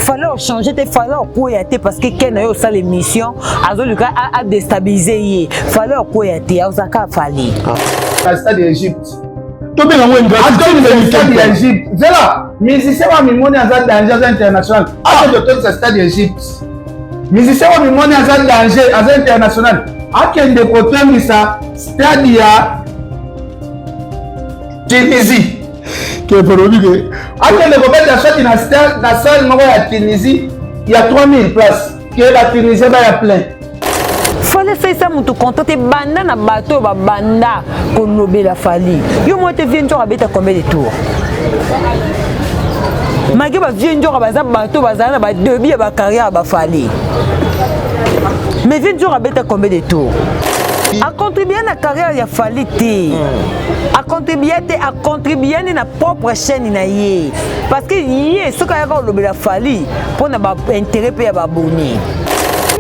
Fally ochange te, Fally okweya te, parce que ken na yo osala émission azoluka adestabilize ye. Fally okweya te, azalaka Fally. Na stade ya Egypte. Tobenga yango ingratitude ya Egypte. Zela musicien wa mimoni aza danger, aza international, akende otondisa stade ya Egypte. Musicien wa mimoni aza danger, aza international, akende kotondisa stade ya Tunisie. Kepolobi ke akende kobeta soki na salle moko ya Tunisie ya 3000 place, ke batunisien baya plein. Fally esalisa moto konto te, banda na bato oyo babanda kolobela Fally. Yo moko te, vieux Nzoka abeta combien de tour? Malgré bavieux Nzoka baza bato bazala na badébut ya bacarrière ya baFally, mais vieux Nzoka abeta combien de tour? Acontribue na carrière ya Fally te, acontribue te, acontribue nde na propre chaîne na ye, parce que ye soki ayaka kolobela Fally mpo na baintérêt mpe ya baboni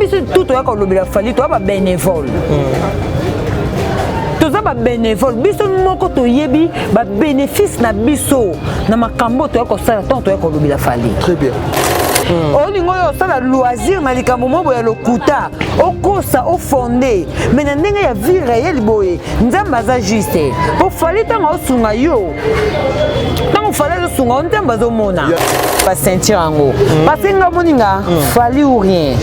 biso tu toyaka kolobela Fally, toya babénévole, toza babénévole. Biso moko toyebi babénéfice na biso na makambo toya kosala ntango toya kolobela Fally. Très bien. Olingi oyo osala loisir na likambo moko boye ya lokuta, okosa, ofonde, mais na ndenge ya vie réelle boye, Nzambe aza juste. Po Fally ntango aosunga yo, ntango Fally azosunga yo, Nzambe azomona baceinture yango, parce que nga moninga, Fally ou rien,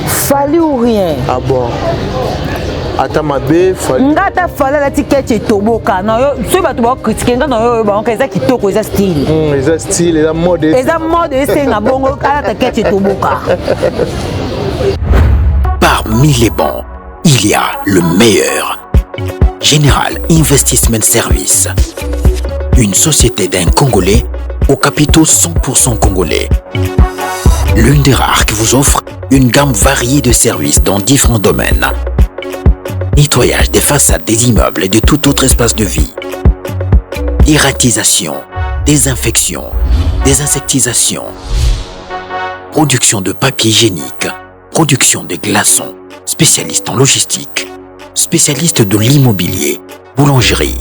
Fally ou rien. Ah bon, ata mabe Fally? Nga ata Fally alati keti etoboka na yo, soki bato baocritiquer nga na yo, oyo bangoka eza kitoko, eza style. Eza style, eza mode. Eza mode, esenga bongo alata keti etoboka. Parmi les bons, il y a le meilleur. General Investment Service. Une société d'un Congolais aux capitaux 100% congolais. L'une des rares qui vous offre une gamme variée de services dans différents domaines. Nettoyage des façades des immeubles et de tout autre espace de vie. Dératisation, désinfection, désinsectisation, production de papier hygiénique, production de glaçons, spécialiste en logistique, spécialiste de l'immobilier, boulangerie,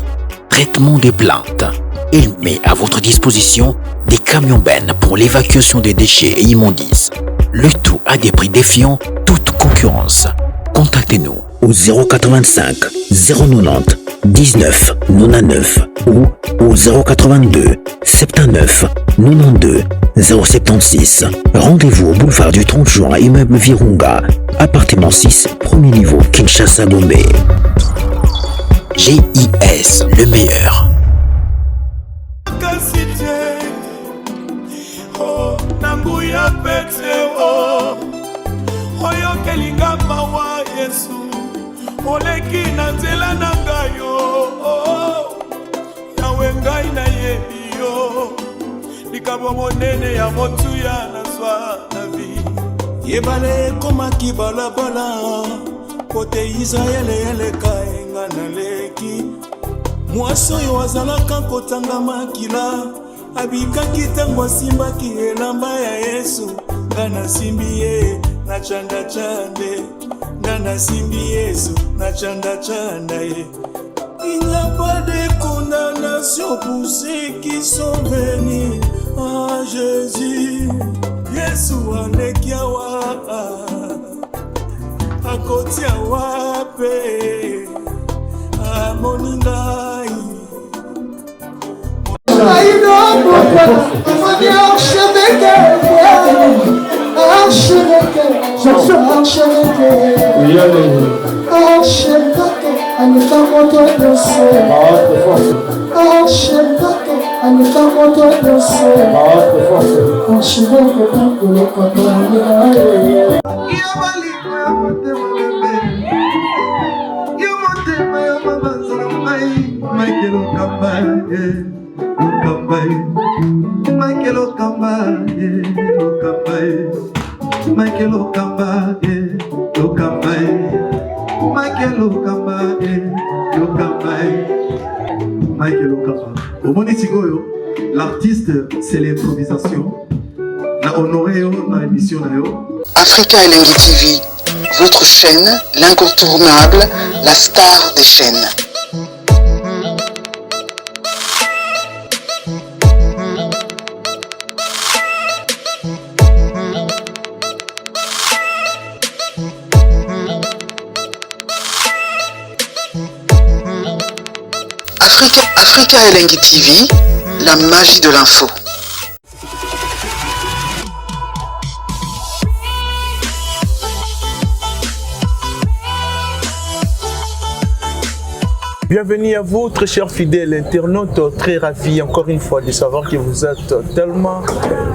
traitement des plantes. Il met à votre disposition des camions bennes pour l'évacuation des déchets et immondices. Le tout à des prix défiant toute concurrence. Contactez-nous au 085 090 19 99 ou au 082 79 92 076. Rendez-vous au boulevard du 30 juin, immeuble Virunga, appartement 6, premier niveau, Kinshasa Gombe. GIS, le meilleur. Kasi te o na nguya pete o oyokelinga mawa, Yesu, oleki na nzela na ngai yo Yawe, ngai nayebi yo, likambo monene ya motuya nazwa na vie. Ebale ekomaki balabala po te Israele eleka, enga naleki. Mwasi oyo azalaka kotanga makila abikaki ntango asimbaki elamba ya Yesu. Nga nasimbi ye na chanda chande, nga nasimbi Yesu na chanda chanda ye. Il n'y a pas de condamnation pour ceux qui sont venus à Jésus. Yesu aleki awa, akoti awa mpe amoni ngai. Archevêque, archevêque, archevêque, archevêque, aleka moto nyonso, archevêque, aleka moto nyonso, archevêque, kolokaka. Yo bolingo ya motema bebe, yo motema ya mabanza na ngai, Michael Okamba, Okamba, Michael Okamba, Okamba, Michael Okamba, Okamba, Michael Okamba, Okamba, Michael Okamba. Omoni sikoyo, l'artiste, c'est l'improvisation. Na honoré yo na émission na yo. Africa Elengi TV, votre chaîne, l'incontournable, la star des chaînes. Africa, Africa Elengi TV, la magie de l'info. Bienvenue à vous, très chers fidèles internautes, très ravis encore une fois de savoir que vous êtes tellement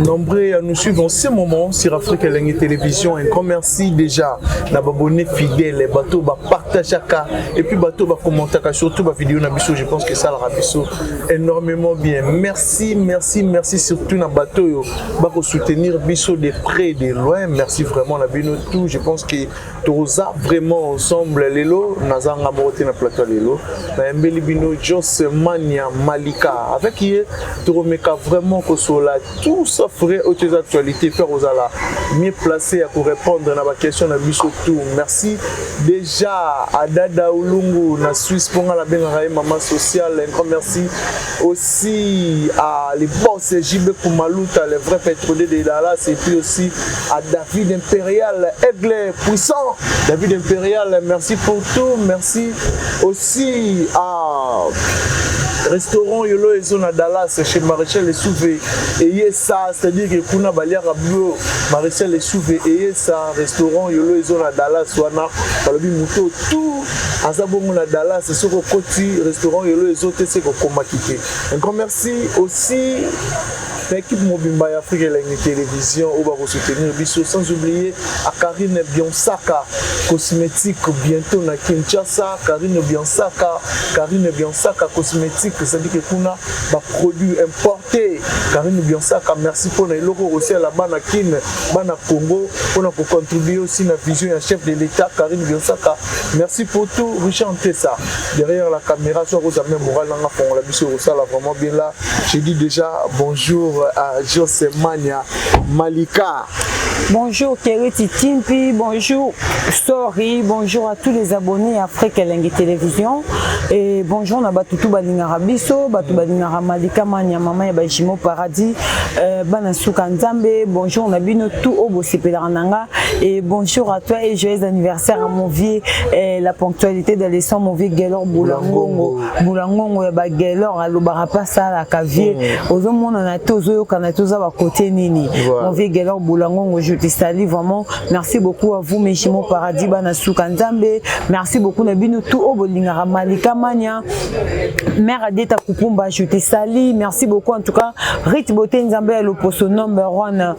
nombreux à nous suivre en ce moment sur Afrique Elengi Télévision. Un grand merci déjà na abonnés fidèles, bato ba partageaka et puis bato ba commentaka surtout ba vidéo na biso, je pense que ça la biso énormément bien. Merci, merci, merci surtout na bato yo ba ko soutenir biso de près de loin. Merci vraiment na bino tout. Je pense que toza vraiment ensemble lelo nazanga moko te na plateau lelo nayambeli bino Jos Mania Malika avec ye tokomeka vraiment kosola tout sauf vrai oyo eza actualité mpe kozala mieux placé ya korépondre na baquestion na biso tout. Merci déjà à Dada Ulungu na Suisse mpo nga nabengaka ye mama sociale. Un grand merci aussi à les boss JB Kumaluta, le vrai pétrolier de Dallas, et puis aussi à David Impérial, aigle puissant. David Impérial, merci pour tout. Merci aussi à restaurant Yolo Ezo na Dallas chez Maréchal Essouvé et ça, c'est-à-dire que kuna baliaka bio Maréchal Essouvé et ça restaurant Yolo Ezo na Dallas wana balobi moto tout aza bongo na Dallas soki okoti restaurant Yolo Ezo te se kokomaki te. Un grand merci aussi l'équipe mobimba ya Afrique Elengi Télévision oyo bakosoutenir biso, sans oublier à Karine Bionsaka Cosmétique, bientôt na Kinshasa. Karine Bionsaka, Karine Bionsaka Cosmétique, c'est-à-dire que kuna baproduit importé. Karine Bionsaka, merci mpona eloko aussi ala bana Kin, bana Congo, mpona kocontribuer aussi na vision ya chef de l'État. Karine Bionsaka, merci pour tout. Richard Ntessa derrière la caméra, so akozala même moral nanga fongola biso kosala vraiment bien. Là, je dis déjà bonjour à José Mania Malika. Bonjour Keriti Timpi, bonjour Sorry, bonjour à tous les abonnés Afrique Elengi Télévision et bonjour na batutu balingaka biso, batu balingaka Malika Mania, mama ya bajimo paradis, bana suka Nzambe, bonjour na bino tout oyo bosepelaka na nga et bonjour à toi et joyeux anniversaire à mon vieux, la ponctualité d'Alessandro, mon vieux Gelor Boulangongo, Boulangongo ya ba Gelor alobaka pa salaka vieux, ozomonana te, ozoyokana te, oza bakote nini. Mon vieux Gelor Boulangongo, je te salue vraiment. Merci beaucoup à vous mes jumeaux paradis bana suka Nzambe. Merci beaucoup na bino tout oyo bolingaka Malika Mania. Mère Adeta Kukumba, je te salue. Merci beaucoup en tout cas. Rit Beauté Nzambe ya loposo number one,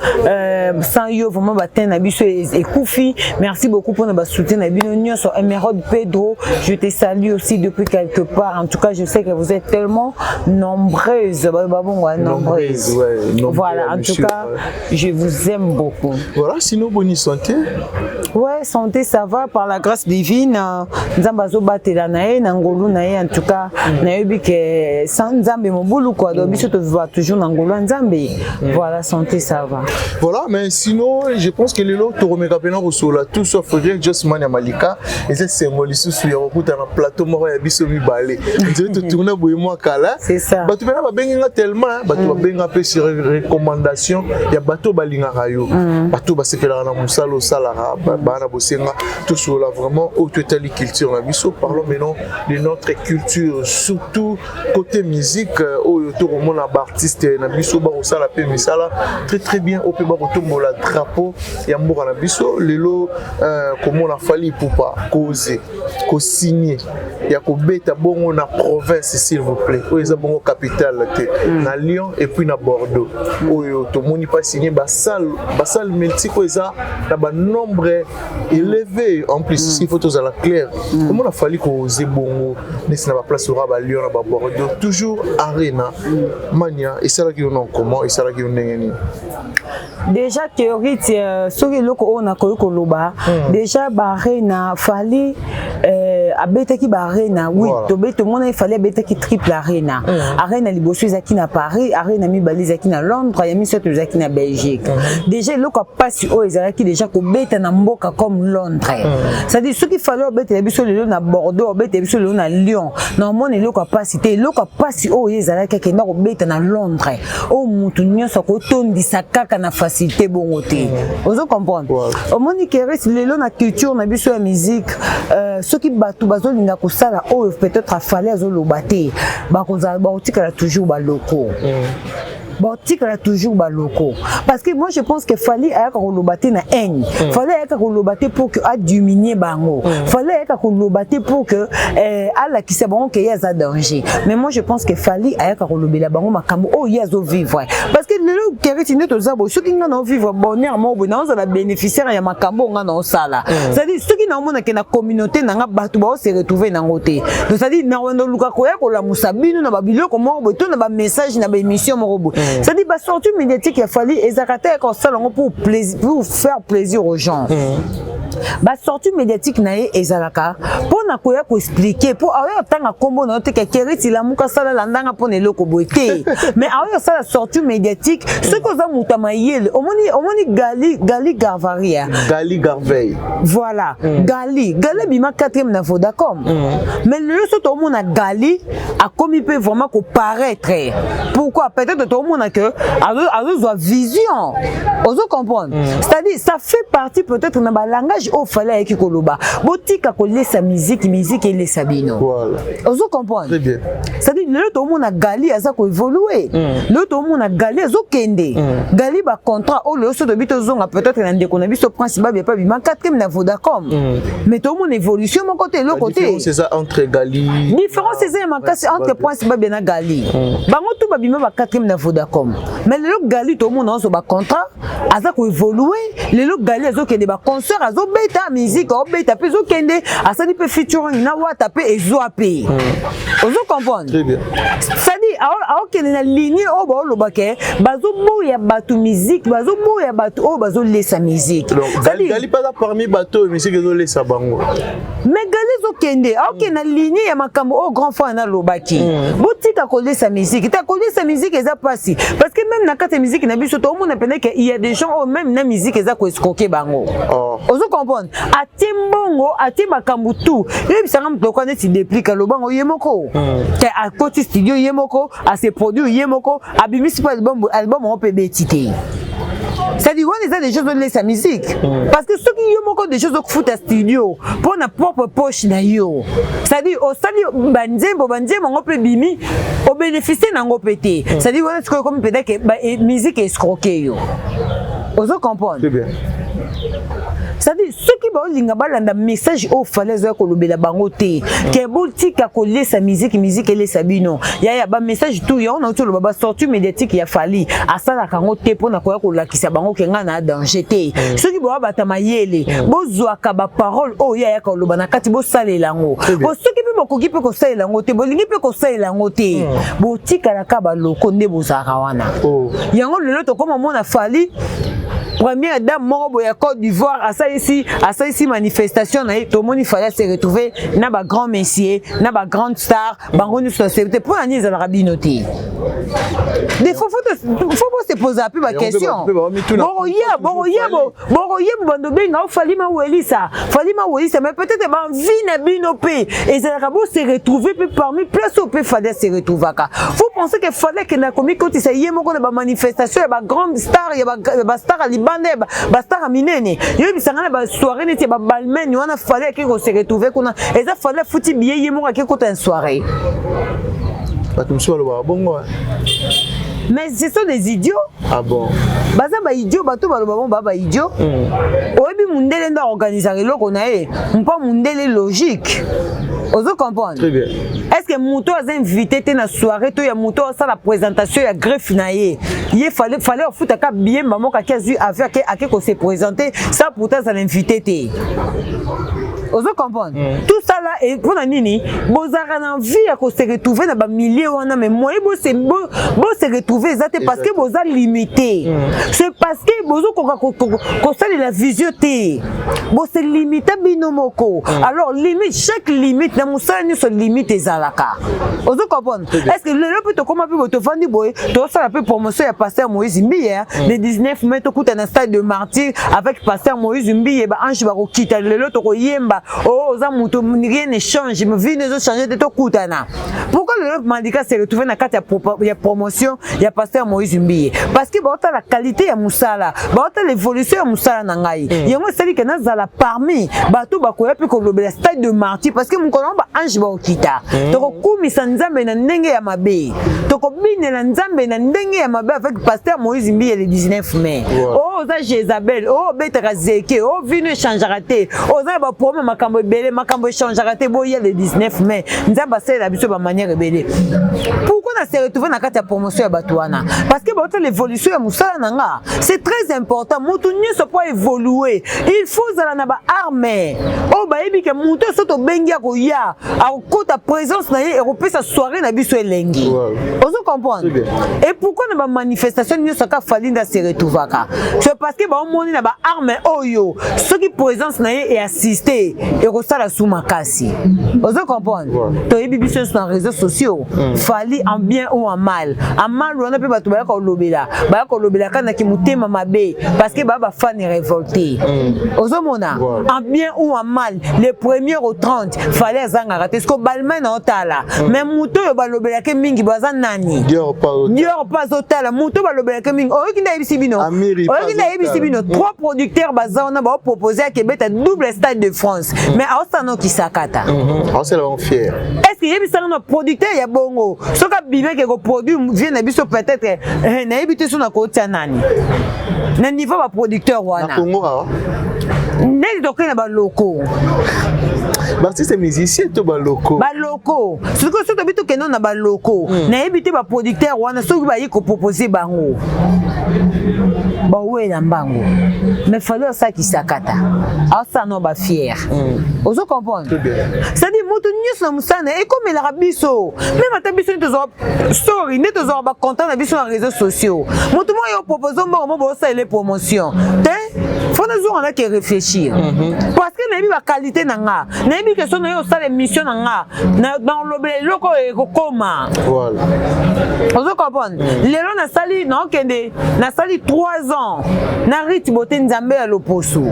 sans yo vraiment batin na biso ekufi. Merci beaucoup pour na soutien na bino nyonso. Emerald Pedro, je te salue aussi depuis quelque part. En tout cas, je sais que vous êtes tellement nombreuses. Ba bongo, nombreuses. Nombreuses, ouais, nombreuses, Voilà, en tout monsieur, cas, ouais. je vous aime beaucoup. Voilà, sinon bonne santé. Ouais, santé ça va par la grâce divine. Nzambe azobatela na ye na ngolu na ye, en tout cas, nayebi ke sans Nzambe mobulu quoi. Donc biso to vivra toujours na ngolu ya Nzambe. Voilà, santé ça va. Voilà, mais sinon, je pense que lelo tokomeka mpena kosola tout sauf rien. Jos Mania Malika, eza esengo lisusu ya kokuta na plateau moko ya biso mibale. Nzeli totourne boye mwa kala. C'est ça. Bato mpena babengi nga tellement, hein, bato babenga mpe sur recommandation ya bato balingaka yo, bato basepelaka na mosala osalaka, baa na bosenga tosolola vraiment oyo toetali culture na biso. Parlons maintenant de notre culture, surtout côté musique, oyo tokomona baartiste na biso bakosala mpe misala très très bien, oyo mpe bakotombola drapeau ya mboka na biso. Lelo komona Fally Ipupa koze kosigne ya kobeta bongo na province, s'il vous plaît, oyo eza bongo capitale te, na Lyon et puis na Bordeaux, oyo tomoni pa signé basalle, basalle multique oyo eza na banombre élevé. En plus, il faut tozala clair, komona Fally koze bongo neti na baplace oka ba Lyon na ba Bordeaux, toujours arena mania, esalaki yo non comment, esalaki yo ndenge nini? Déjà théorie, soki eloko oyo nakoki koloba, déjà baarena Fally abetaki baarena, oui. Tobe tomona Fally abetaki triple arena. Arena liboso ezalaki na Paris, arena mibale ezalaki na Londres, ya misato ezalaki na Belgique. Déjà eloko ya mpasi oyo ezalaki déjà kobeta na mboka comme Londres, c'est-à-dire soki Fally obetela biso lelo na Bordeaux, obetela biso lelo na Lyon, na omona eloko ya mpasi te. Eloko ya mpasi oyo ezalaki ekenda kobeta na Londres, oyo mutu nyonso akotondisa kaka na facilité bongo te. Ozo comprendre? Omoni Keris, lelo na culture na biso ya musique, soki bato bazolinga kosala oyo peut-être afale azoloba te, bakozala, bakotikala toujours baloko, batikala toujours baloko, parce que moi je pense que Fally ayaka koloba te na haine. Fally ayaka koloba te pour que adiminue bango. Fally ayaka koloba te pour que alakisa bango ke ye aza danger. Mais moi je pense que Fally ayaka kolobela bango makambo oyo ye azovivre, parce que lelo Keriti, nde toza boye, soki nga naovivre bonheur moko boye, naozala bénéficiaire ya makambo oyo nga naosala. C'est-à-dire soki naomonake na communauté na nga bato baose retrouve nango te, donc c'est-à-dire nawanda oluka koya kolamusa bino na babiloko moko boye to na bamessage na baémission moko boye. C'est-à-dire basortie médiatique ya Fally ezalaka te kosala yango pour faire plaisir aux gens. Basortie médiatique na ye ezalaka mpona koya koexpliquer, mpo aoya otanga nkombo na yo te ke Keriti lamuka, asala landanga mpona eloko boye te. Mais aoya osala sortie médiatique, soki oza moto ya mayele, omoni Gali Garvaria. Gali Garveil. Voilà. Gali abima 4e na Vodacom. Mais lelo so toomona Gali akomi mpe vraiment koparaître. Pourquoi? Peut-être toomona que azozwa vision. Ozo comprendre? C'est-à-dire ça fait partie peut-être na balangage oyo Fally ayeki koloba: botika kolesa musique, musique elesa bino. Ozo comprendre? Très bien. C'est-à-dire lelo toomona Gali aza koévolue, lelo toomona Gali azokende. Gali bacontrat oyo lelo so tobi tozonga peut-être na ndeko na biso Prince Babia pa bima 4e na Vodacom, mais toomona évolution moko te, eloko te. Différence eza entre Gali Différence eza ya makasi entre Prince Babia na Gali. Bango tu babima ba 4e na Vodacom, mais lelo Gali tomona nyonso bacontrat, aza koévolue. Lelo Gali azokende baconcert, azobeta musique, aobeta mpe ezokende, asali mpe featuring na Wata mpe ezwa mpe. Ozo comprendre? Très bien. C'est-à-dire aokende na ligne oyo baoloba ke bazoboya bato musique, bazoboya bato oyo bazolesa musique. Donc Gali, Gali mpe aza parmi bato oyo musique ezolesa bango. Mais Gali ezokende, aokende na ligne ya makambo oyo grand frère nalobaki: botika kolesa musique te. Kolesa musique eza mpasi, parce que même na kati ya musique na biso toomona pene ke il y a des gens oyo même na musique eza koescroquer bango. Ozo comprendre? Atie mbongo, atie makambo tu, yebisanga moto lokola neti Déplique alobango ye moko te, akoti studio ye moko, ase produire ye moko, abimisi mpo album, album yango mpe ebeti te. C'est-à-dire wana eza des choses olesa musique, parce que soki yo moko des choses okofuta studio mpo na propre poche na yo, c'est-à-dire osali banzembo, banzembo yango mpe bimi, obénéficie nango mpe te. C'est-à-dire wana sikoyo ekomi mpenza ke musique escroque yo. Ozo comprendre? Très bien. C'est-à-dire soki baolinga balanda message oyo Fally azoya kolobela bango te ke botika kolesa musique, musique elesa bino. Yaya, bamessage tout yango nauti oloba, basortie médiatique ya Fally asalaka yango te mpona koya kolakisa bango ke ngai na danger te. Soki boya bata mayele, bozwaka baparole oyo ye ayaka koloba na kati, bosalela yango. Bo soki mpe bokoki mpe kosalela yango te, bolingi mpe kosalela yango te, botikalaka baloko nde bozalaka wana. Yango lelo tokóma mona Fally, première dame moko boye ya Côte d'Ivoire asalisi manifestation na ye, tomoni Fally se retrouver na bagrand messier, na bagrande star, bango nyonso na te. Mpo na nini ezalaka bino te? Des fois faut bose poser mpe baquestion. Bokoya, bokoya, bokoya, bando benga o Fally mawelisa, Fally mawelisa, mais peut-être banvi na bino mpe ezalaka bose retrouver mpe parmi place oyo mpe Fally se retrouvaka. Vous pensez que Fally akenda komikotisa ye moko na bamanifestation ya bagrande star, ya bastar ya libanda, ya bastar ya minene? Yoyebisanga, na basoirée neti ya babalmaine wana, Fally ake kose retrouver kuna, eza Fally afuti billet ye moko ake kota ya soirée? Bato mosusu balobaka bongo. Mais ce sont des idiots. Ah bon? Baza baidiot, bato baloba bon, baa baidiot. Oyebi mundele nde aorganisaka eloko na ye mpo mundele logique. Ozo comprendre? Très bien. Est ce que moto aza invité te na soirée to ya moto asala présentation ya greffe na ye, ye fallait afutaka billet moko, ake azwi avion, ake kose présenter ça, pourtant azala invité te? Ozo comprendre? Tout ça là mpona nini? Bozalaka na envie ya kose retrouver na bamilie wana, mais moyen bose retrouver eza te, parce que boza limité. C'est parce que bozokoka kosalela vision te, bose limite bino moko. Alors limite, chaque limite na mosala nyonso, limite ezalaka. Ozo comprendre? Est ce que lelo mpe tokóma mpe boye, tovandi boye, tozosala mpe promotion ya pasteur Moïse Mbiye le 19 mai, tokuta na stade de Martyr avec pasteur Moïse Mbiye, baange bakokita lelo, tokoyemba. O oh, oza moto, rien ne change, vie ne ezochange te, tokutana. Pourquoi lelo Malika se retrouve na kati ya promotion ya pasteur Moïse Mbiye? Parce que baotala qualité ya mosala, baotala évolution ya mosala na ngai. Yango esali ke nazala parmi bato bakoya mpe kolobela stade de martyr, parce que mokolo yango baange baokita. Tokokumisa Nzambe na ndenge ya mabe, tokobinela Nzambe na ndenge ya mabe avec pasteur Moïse Mbiye le 19 mai. O oza Jézabel, o obetaka zeke, o vino echangeaka te, oza na baproblème, makambo ebele, makambo echangeaka te. Boya le 19 mai, Nzambe asalela biso bamanière ebele. Pourquoi na se retrouve na kati ya promotion ya bato wana? Parce que baota l'évolution ya mosala na nga. C'est très important. Motu nyonso mpo évoluer, il faut ozala na baarme oyo bayebi ke motu oyo so tobengi akoya, akokota, présence na ye ekopesa soirée na biso elengi. Ozo comprendre? Et pourquoi na bamanifestation nyonso aka Fally nde ase retrouvaka? C'est parce que baomoni na baarme oyo soki présence na ye eassiste, ekosala su makasi. Ozo comprendre? Toyebi biso nyonso na réseaux sociaux, Fally en bien ou en mal, en mal wana mpe bato baya kolobela, baya kolobela kaka naki motema mabe, parce que baya bafans révolté. Ozomona, en bien ou en mal, le premier au 30, Fally azangaka te. Ceque balmain na otala, mais moto oyo balobelaki mingi baza nani? Dior mpe azotala moto oyo balobelaki mingi. Oyoki nde ayebisi bino, oyoki nde ayebisi bino, trois producteurs baza wana, baopropose akebeta double Stade de France, mais aosala nokisaka ta. Aosala bango fier. Est ce que yebisanga na producteur ya bongo, soki abimaki koproduire vie na biso, peut-être nayebi te so na kotia nani na niveau baproducteur wana. Na Congo awa? Ndenge tokei na baloko. Baartiste musicien to baloko? Baloko. Soki so tobi tokende na baloko, nayebi te baproducteur wana soki bayi kopropose bango, bawela mbango. Mais Fally asakisaka ta, asala no bafier. Ozo comprendre? C'est-à-dire moto nyonso na mosala na ekomelaka biso, même ata biso nde tozwaka story, nde tozwaka bacontent na biso na réseaux sociaux. Moto moko yo propose mbongo mo bosalele promotion te, fo nazonga nake réfléchir, parce que nayebi baqualité na nga, nayebi ke so naye osala émission na nga, naolobela eloko oyo ekokoma. Ozo comprendre? Lelo nasali, naokende, nasali 3 ans na rite bote Nzambe ya loposo,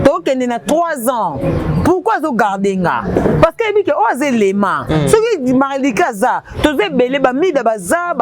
tokende na 3 ans. Pourquoi azogarde nga? Parce que yebi ke oyo aza elema. Soki Malika aza, toza ebele, bamida baza,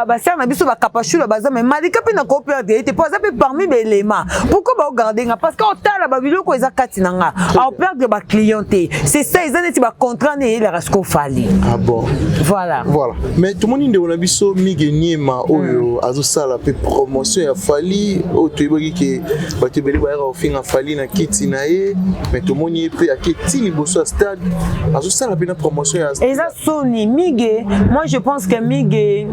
basere na biso bakapashula baza, mais Malika mpe nakoperdre ye te, mpo aza mpe parmi baelema. Pourquoi baogarde nga? Parce que otala babiloko eza kati na nga, aoperdre baclient te. C'est ça, eza neti bacontrat ne eyelaka siko Fally. Ah bon? Voilà. Voilà, mais tomoni ndeko na biso Mige Niema oyo azosala mpe promotion ya Fally, oyo toyebaki ke bato ebele bayaka kofinga Fally na kiti na ye, mais tomoni ye mpe ake ti liboso ya stade, azosala mpe na promotion ya Eza soni. Mige, moi je pense que Mige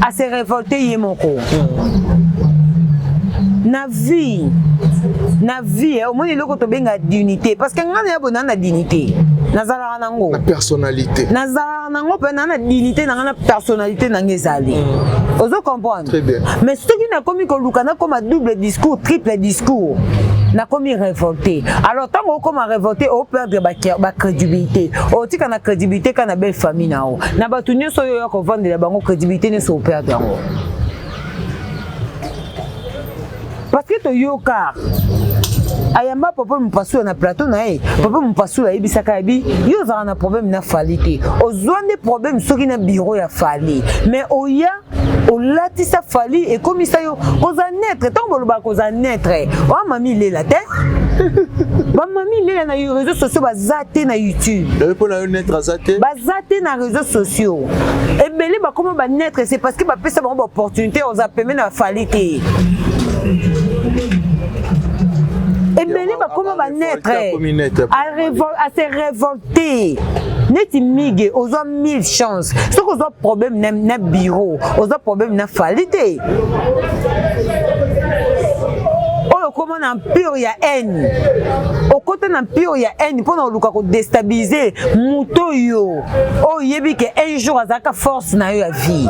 ase révolté ye moko na vie, na vie. Omoni eloko tobenga dignité, parce que ngai na ya boye naa na dignité, nazalaka nango. Na personnalité. Nazalaka nango mpe naa na dignité na ngai, na personnalité na ngai ezali. Ozo comprendre? Très bien. Mais soki nakomi koluka nakoma double discours, triple discours, nakomi révolté. Alors ntango okoma révolté, operdre bacrédibilité, otika na crédibilité kaka na belle famille na yo, na bato nyonso oyo oya kovandela bango, crédibilité nyonso operdre yango, parce que toyoka ayamba papa Mopasula na plateau na ye. Papa Mopasula ayebisaka yebi yo ozalaka na problème na Fally te, ozwa nde problème soki na bureau ya Fally, mais oya olatisa Fally, ekomisa yo kozala neutre. Ntango bolobaka kozala neutre, oya mami lela te, bamami lela na réseaux sociaux baza te, na YouTube. Mpo na yo neutre aza te? Baza te na réseaux sociaux. Ebele bakoma baneutre, c'est parce que bapesa bango baopportunité oza pembe na Fally te. Ebele bakoma baneutre, ase révolté neti Mige. Ozwa mille chance soki ozwa problème na bureau, ozwa problème na Fally te. Oyo okóma na empire ya haine, okota na empire ya haine mpona koluka kodestabilize moto oyo oyo oyebi ke un jour azalaka force na yo ya vie.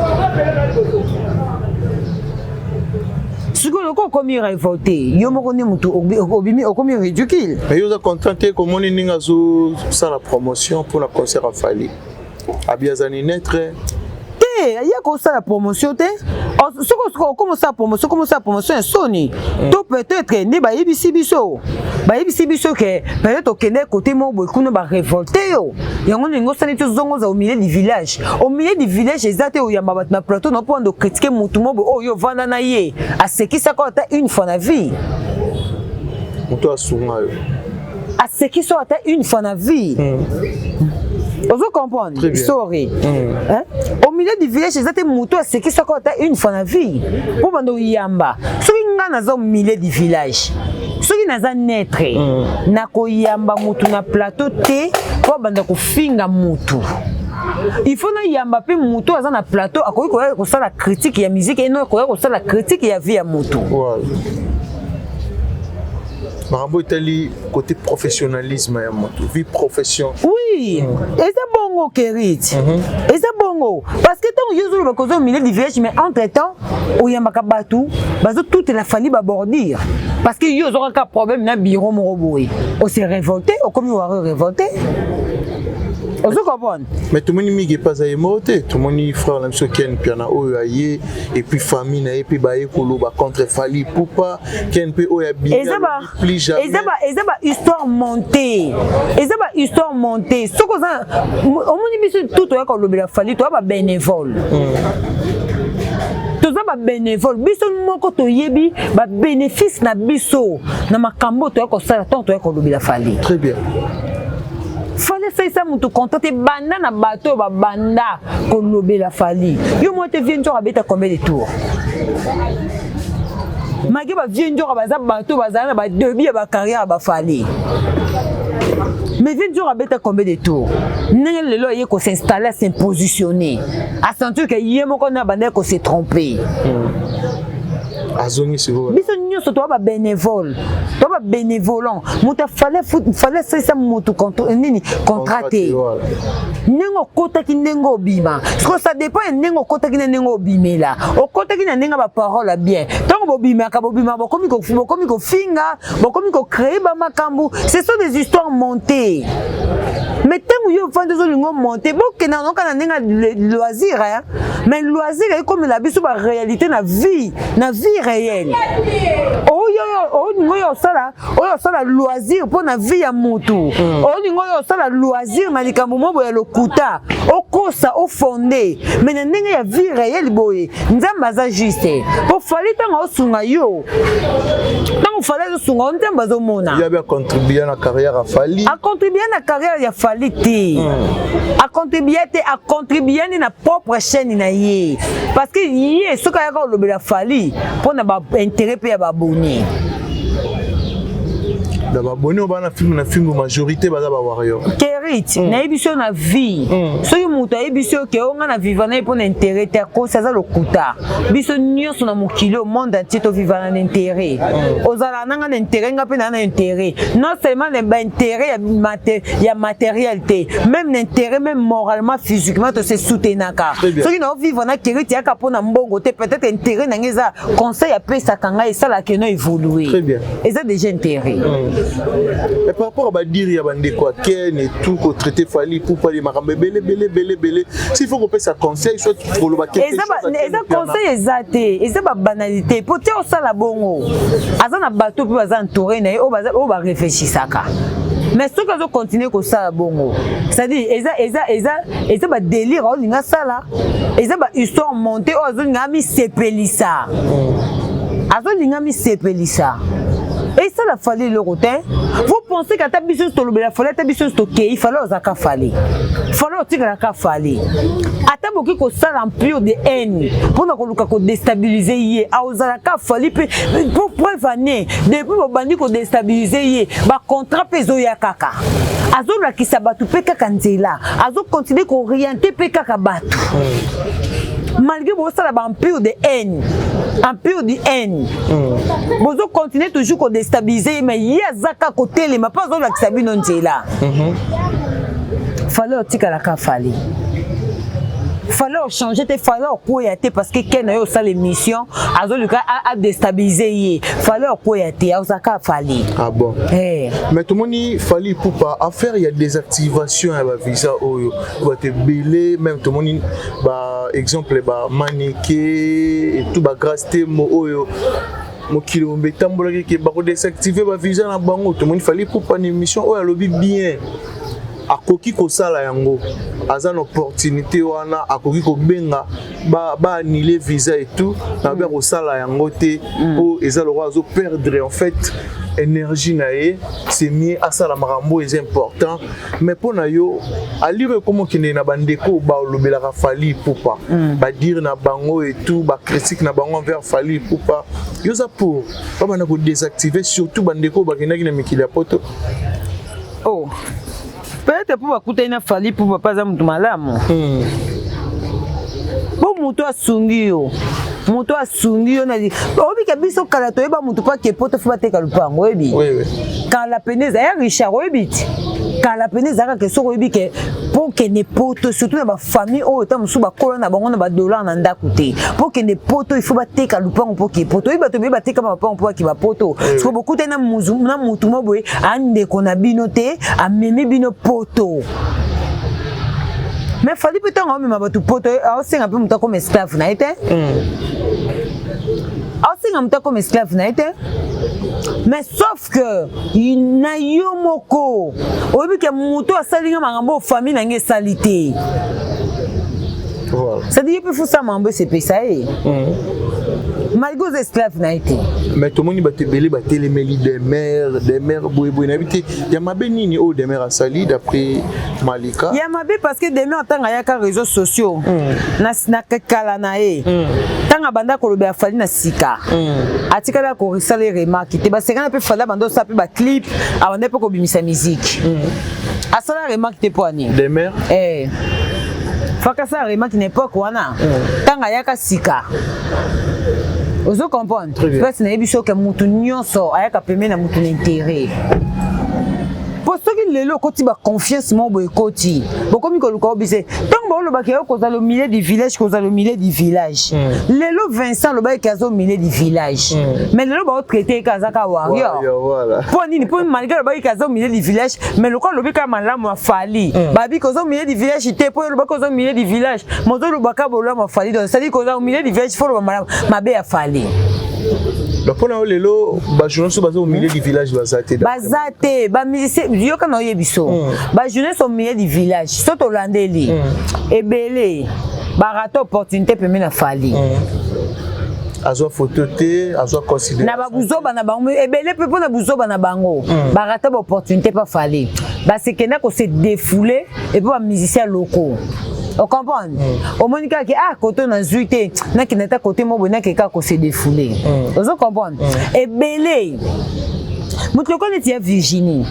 Sikoyo lokola okomi révolté, yo moko nde motu obimi, okomi ridicule. Mais yo oza content te komoni ndenge azosala promotion mpona concert ya Fally, abi azali neutre? Te. Te, ye kosala promotion te. Soki okoma osala promotion, okoma osala promotion ya soni. To peut-être nde bayebisi biso, bayebisi biso ke peut-être okende kote moko boye kuna, barévolte yo. Yango ndenge osali ti ozonga, oza au milieu du village. Au milieu du village eza te oyamba bato na plateau na mpo ando critiquer motu mo boye oyo ovanda na ye, asekisaka ata une fois na vie. Moto asunga yo. Asekisi ata une fois na vie. Ozo comprendre story, hein? Au milieu du village eza te moto asekisaka ata une fois na vie mpo banda oyamba. Soki nga naza au milieu du village, soki naza neutre, nakoyamba motu na plateau te mpo banda kofinga motu. Il faut nayamba mpe motu aza na plateau, akoki koya kosala critique ya musique, eno akoya kosala critique ya vie ya motu. Makambo etali côté professionnalisme ya moto, vie profession. Oui, eza bongo, Kerit, eza bongo, parce que ntango yo ozoloba koza au milieu du village, mais entre temps oyambaka bato bazotutela Fally babordure, parce que yo ozwaka kaka problème na bureau moko boye, ose révolté, okomi ware révolté, ozo comprendre? Mais tomoni mingi epa aza ye moko te. Tomoni frère na biso Ken Piana oyo aye, et puis famille na ye mpe baye koloba contre Fally Ipupa. Ken mpe oyo abimi. Eza ba histoire montée, eza ba histoire montée. Soki oza, omoni, biso tout toyaka kolobela Fally, toya babénévole, toza babénévole. Biso moko toyebi babénéfice na biso na makambo oyo toya kosala ntango toya kolobela Fally. Très bien. Fally esalisa motu contrat te. Banda na bato oyo babanda kolobela Fally, yo moko te. Vieux Nzoka abeta combien de tour? Malgré bavieux Nzoka baza bato oyo bazala na badébut ya bacarrière ya baFally, mais vieux Nzoka abeta combien de tour? Ndenge lelo aye kos'installer, as'impositionner, asentir ke ye moko na bandaki kose tromper. Azongi sikoyo. Biso nyonso toza babénévole, toza babénévolant. Moto afale, fallait asalisa motu nini contrat te. Ndenge okotaki, ndenge obima siko, ça dépend ya ndenge okotaki na ndenge obimela. Okotaki na ndenge ya baparole ya bien, ntango bobimaka, bobimaka, bokomi kofinga, bokomi kocréer bamakambo. Ce sont des histoires montées. Mais ntango yo ofandi, ozolinga omonte, bokenda noka na ndenge ya loisir, hein? Mais loisir ekomela biso baréalité na vie, na vie réelle. Oyo olinga oyo osala, oyo osala loisir mpo na vie ya motu, olinga oyo osala loisir na likambo mo boye ya lokuta, okosa, ofonde. Mais na ndenge ya vie réelle boye, Nzambe aza juste. Mpo Fally, ntango aosunga yo, ntango Fally azosunga yo, Nzambe azomona. Yabi acontribue na carrière ya Fally. Acontribue na carrière ya Fally te, acontribue te. Acontribue nde na propre chaîne na ye, parce que ye soki ayaka kolobela Fally mpo na baintérêt mpe ya baabonnés. Na baabonnés oyo bana film na film, majorité baza bawarrior. Kerit, nayebi so na vie, soki moto ayebi so ke o nga na vivre na ye mpo na intérêt te, akosi, aza lokuta. Biso nyonso na mokili, au monde entier, tovivre na intérêt. Ozala nanga na intérêt, nga mpe naa na intérêt. Non seulement na baintérêt ya matériel te, même na intérêt, même moralement, physiquement, tose soutenaka. Soki na ovivre na Kerit, yaka mpo na mbongo te, peut-être intérêt na nga eza conseil apesaka ngai, esalaka eno évolue. Eza déjà intérêt. Mais par rapport à badires ya bandeko ya Ken et tout, kotraiter Fally Ipupa, makambo ebele ebele ebele ebele, s'il faut kopesa conseil, soit koloba quelque chose. Eza conseil eza te, eza babanalité. Po te osala bongo, aza na bato mpe baza entouré na ye oyo baréfléchisaka. Mais soki azocontinue kosala bongo, c'est-à-dire eza badélire aolinga asala, eza bahistoire montée oyo azolinga amisepelisa, azolinga misepelisa. Esala Fally eloko te. Vous pensez que ata biso nyonso tolobela Fally, ata biso nyonso tokei, Fally ozalaka Fally, Fally otikalaka Fally. Ata boki kosala empire de haine mpona koluka kodéstabiliser ye, aozalaka Fally. Mpe po preuve ane, depuis bobandi kodéstabiliser ye, bacontrat mpe ezoya kaka, azolakisa bato mpe kaka nzela, azocontinue koorienter mpe kaka bato, malgré bosala baempire de haine, empire de haine. Bozocontinue toujours kodéstabiliser ye, mais ye aza kaka kotelema mpe azolakisa bino nzela. Fally otikalaka Fally. Fallait ochanger te, fallait okweya te, parce que ken na yo osala émission, azoluka adéstabiliser ye. Fallait okweya te, azalaka Fally. Ah bon? Eh. Mais tomoni Fally Ipupa, affaire ya désactivation ya bavisa oyo, bato ebele, même tomoni ba exemple bamaneke et tout, bagrâce Temo, oyo mokili mombe etambolaki ke bakodésactiver bavisa na bango. Tomoni Fally Ipupa na émission oyo alobi bien, akoki kosala yango, aza na opportunité wana, akoki kobenga baannuler visa et tout na babe, akosala yango te mpo eza lokwa azoperdre en fait énergie na ye. C'est mieux asala makambo eza important. Mais mpo na yo, alire ekoma okende na bandeko balobelaka Fally Ipupa, badire na bango et tout, bacritique na bango envers Fally Ipupa, yo oza pour babanda kodésactiver, surtout bandeko bakendaki na mikili ya poto? Oh, peut-être mpo bakutani na Fally, mpo papa aza motu malamu, mpo moto asungi yo, moto asungi yo. Oyebika biso kala toyeba motu mpo ake poto, faut bateka lupango, oyebi? Kala pene eza ya Richard, oyebi ti kala pene ezalaka ke soki oyebi ke mpo okende poto, surtout na bafamille oyo ta mosusu bakola na bango na badollar na ndako te, mpo okende poto, il faut bateka lupango mpo okende poto. Oyebi bato ebele bateka mapango mpo bake bapoto. Soki bokutani na mutu mo boye, andeko na bino te, amemi bino poto. Mais Fally mpe, ntango aomema bato poto, aosenga mpe moto akoma esclave na ye te, aosenga moto akoma esclave na ye te. Mais sauf que na yo moko oyebi ke moto asali nga makambo oyo famille na ngai esali te. C'est-à-dire ye mpe fosala makambo esepesa ye, malgré oza esclave na ye te. Mais tomoni bato ebele batelemeli Demer, Demer boyeboye, nayebi te ya mabe nini oyo Demer asali d'après Malika. Ya mabe, parce que Demer, ntango ayaka réseaux sociaux na kala na ye, ntango abanda kolobela Fally na sika, atikala kosala remarque te. Basekana mpe Fally abanda osala mpe baclip, abanda mpe kobimisa musique, asala remarque te. Mpo ani? Demer. Eh. Faka asala remarque na époque wana, ntango ayaka sika, ozo comprendre? Place nayebi soki mutu nyonso ayaka pembeni na mutu na intérêt, mpo soki lelo okoti baconfiance moko boye, ekoti, bokomi koluka obise. Ntango baolobaka yo kozala au milieu du village, kozala au milieu du village, lelo Vincent alobaki aza au milieu du village, mais lelo baotraiter ye aza ka warrior. Mpo nini? Mpo malgré alobaki aza au milieu du village, mais lokola alobi kaka malamu afali, babi koza au milieu du village te, mpo olobaki oza au milieu du village, mozolobaka bolamu afali. Donc c'est-à-dire koza au milieu du village, faut loba malamu mabe afali. Donc mpona oyo lelo, bajournaliste baza au milieu du village baza te? Baza te. Bamusicien, yoka na oyebi so, bajournaliste au milieu du village, so tolandeli ebele barata opportunité pembe na Fally. Azwa photo te, azwa considération. Na babuzoba na bango ebele mpe, mpo na buzoba na bango barata baopportunité mpa Fally, basekenda kose défouler et puis bamusicien locaux, ocomprendre? Omoni kaka ah, kote nazwi te, nakende ata kote mo boye, nakende kaka kose défouler, ozo comprendre? Ebele moto lokola neti ya Virginie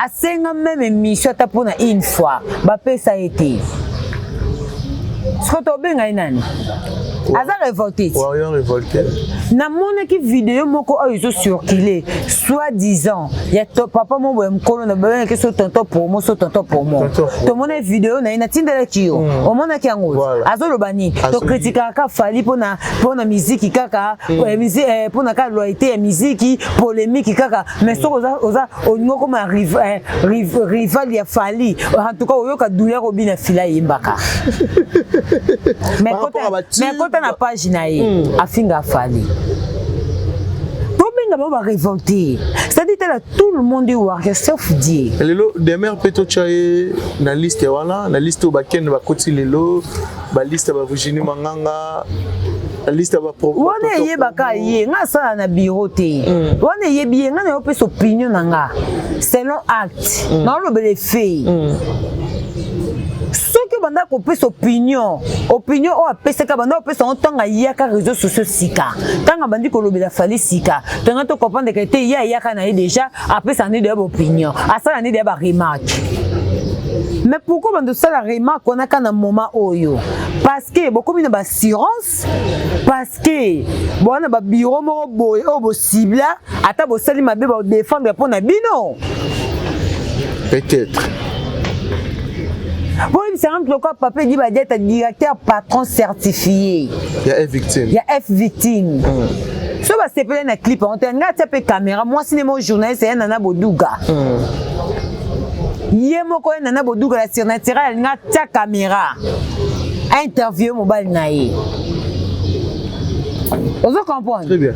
asenga même émission ata mpona une fois, bapesa ye te. Siko tobenga ye nani? Aza révolté. Warrior révolté. Namonaki video moko oyo ezocircule, soit disant ya to papa mo boye, mokolo na babengaki so tonton promo, so tonton promo. Tomona video na ye, natindelaki yo, omonaki yango. Azoloba nini? Tokritikaka kaka Fally mpona miziki kaka, mpona kaka loyauté ya miziki, polémique kaka. Mais soki oza olingi okoma rival ya Fally, en tout cas oyoka douleur. Obina fila yembaka, mais kota na page na ye, afinga Fally. Tobenga bango barévolté, c'est-à-dire tala, tout le monde est warrior sauf Dieu. Lelo Demer mpe totya ye na liste wana, na liste oyo bakende bakoti lelo, baliste ya bavirginie Manganga, na liste ya wana. Eyebaka ye, nga asala na bureau te wana, eyebi ye. Nga na yopesa opinion na nga selon acte, naolobela efe. Soki obanda kopesa opinion, opinion oyo apesaka, banda kopesa yango ntango ayaka réseau sociaux sika, ntango abandi kolobela Fally sika, tonga tocomprendre ke te, ye ayaka na ye déjà, apesa nde deya baopinion, asala nde deya baremarque. Mais pourquoi bando osala remarque wana kaka na moment oyo? Parce que bokomi na baassurance, parce que bowana babiro moko boye oyo bosibla, ata bosali mabe, badéfendre mpo na bino. Peut-être. Boyebisanga moto lokola Papa Edi Badiata, directeur patron certifié ya F Victime, ya F Victime. So basepele na clip yango te, ngai atia mpe caméra, mwasi ne mo journaliste ya Nana Boduga. Ye moko ye Nana Boduga la surnaturel alingi atia caméra, interview mobali na ye. Ozo comprendre? Très bien.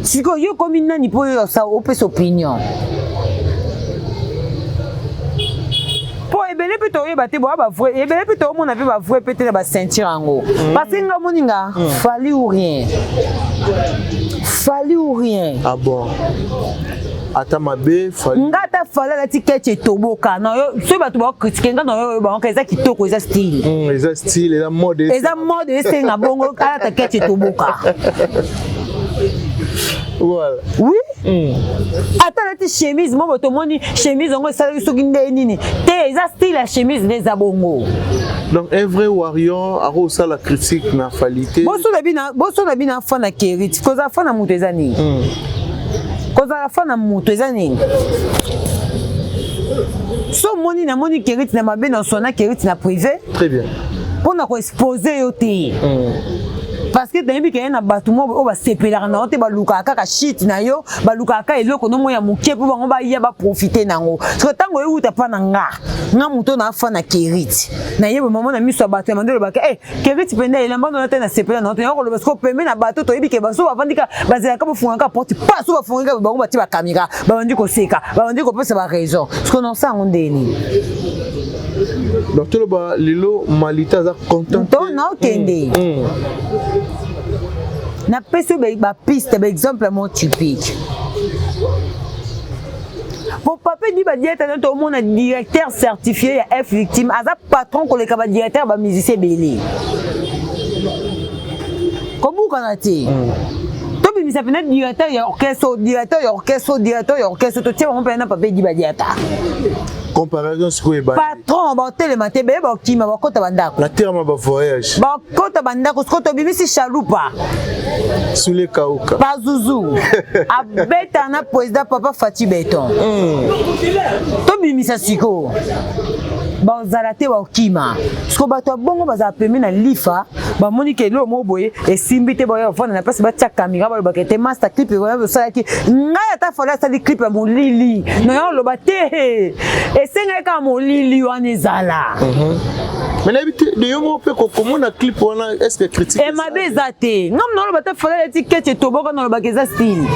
Sikoyo yo okomi nani mpo oyo opesa opinion? Mpo ebele mpe toyeba te, boya bavrai ebele mpe toomona mpe bavrai mpe te na baceinture yango. Parce que nga omoni nga, Fally ou rien, Fally ou rien. Ah bon, ata mabe Fally? Nga ata Fally alati ketch etoboka na yo, soki bato baocritiquer nga na yo, oyo bango eza kitoko, eza style. Eza style, eza mode. Eza mode, esenga bongo alata ketch etoboka. Voilà. Oui. Ata alati chemise moko, tomoni chemise yango esalaki soki nde nini te, eza style ya chemise nde eza bongo. Donc un vrai warrior akosala critique na Fally te? Boso na bino afa na keriti. Kozala fa na moto eza nini? Kozala fa na moto eza nini? So omoni, namoni keriti na mabe, na sona keriti na privé. Très bien. Mpona koexposer yo te, parce que nayebi ke ye na bato mo oyo basepelaka na yo te, balukaka kaka shit na yo, balukaka kaka eloko no mo ya moke mpo bango baya baprofiter nango. Soki ntango euta mpa na nga, nga moto na afa na keriti, nayeba mama na miso ya bato ya mando olobaka e keriti mpenza elamba nona te, nasepela na yo te. Koloba sikoyo pembe na bato, toyebi ke baso bavandi ka bazelaka, bofungaka porte pa so bafungaka bango, batie bacaméra, babandi koseka, babandi kopesa baraison. Sikoyo naosa yango ndeni? Donc toloba lelo Malita aza content? To naokende, napesi yo bapiste, baexemple mo typique. Po Papa Edi Badiata na tomona directeur certifié ya F Victime, aza patron koleka badirecteur ya bamusicien ebele. Kobukana te, tobimisa mpena directeur ya orchestre, directeur ya orchestre, directeur ya orchestre, totie bango mpena na Papa Edi Badiata. Comparaison sikoyo ebandi. Patron baotelema te, beye bakima, bakota bandako. Na terme bavoyage. Bakota bandako. Sikoyo tobimisi chalupa. Sule kauka. Pazuzu abeta na président papa Fati Beton. Tobimisa sikoyo, bazala te, bakima. Sikoyo bato ya bongo bazala pembe na lifa, bamoni ke eloko moko boye esimbi te, boya bafanda na place, batia caméra, balobaka ete master clip wana osalaki. Ngai ata Fally asali clip ya molili na yo, oloba te, esengaki kaka molili wana ezala. Mais nayebi te de yo moko mpe komona clip wana, est ce que critique? E mabe eza te. Ngam naloba te, Fally alati ketch etoboka, nalobaka eza style.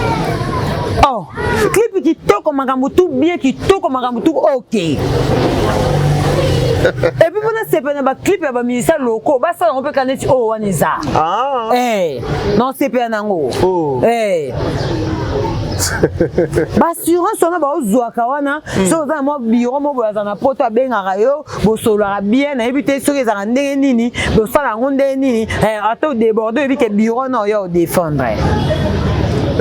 Oh, clip kitoko, makambo tout bien, kitoko, makambo tout ok. Et puis mpona sepela na baclip ya baministère locaux, basala yango mpe ka neti oyo wana eza. Non, sepela nango. Baassurance wana baozwaka wana, soki oza na mwa bureau mo boye, aza na poto, abengaka yo, bosololaka bien. Nayebi te soki ezalaka ndenge nini, bosala yango ndenge nini. Ata odéborde, oyebi ke bureau na oyo odéfendre.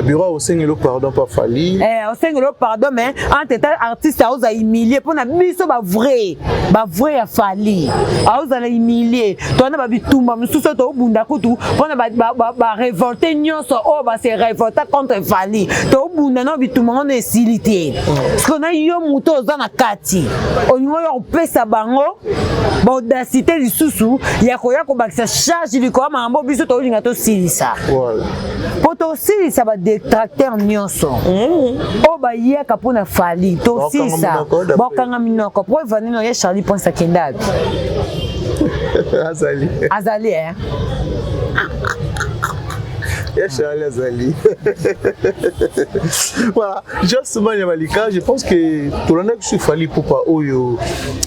Bureau osengeli pardon pa Fally. Osengeli pardon, mais entre temps artiste aoza humilie. Mpona biso bavrai, bavrai ya Fally, aozala humilie. Towana babitumba mosusu oyo toobunda kutu mpona barévolte nyonso oyo base révolta contre Fally, toobunda na bitumba ngo na esili te. Parce que na yo moto oza na kati, olingi oyo kopesa bango baaudacité lisusu ya koya kobakisa charge likolo ya makambo biso tolinga tosilisa, mpo tosilisa badétracteur nyonso oyo bayaka mpona Fally. Tosilisa, bakanga minoko. Po evandi no ye Charlie Prince akende abi. Azali. Azali eh? Ya Charlie azali. Voilà, Just Mania Malika, je pense que tolandaki so Fally Ipupa oyo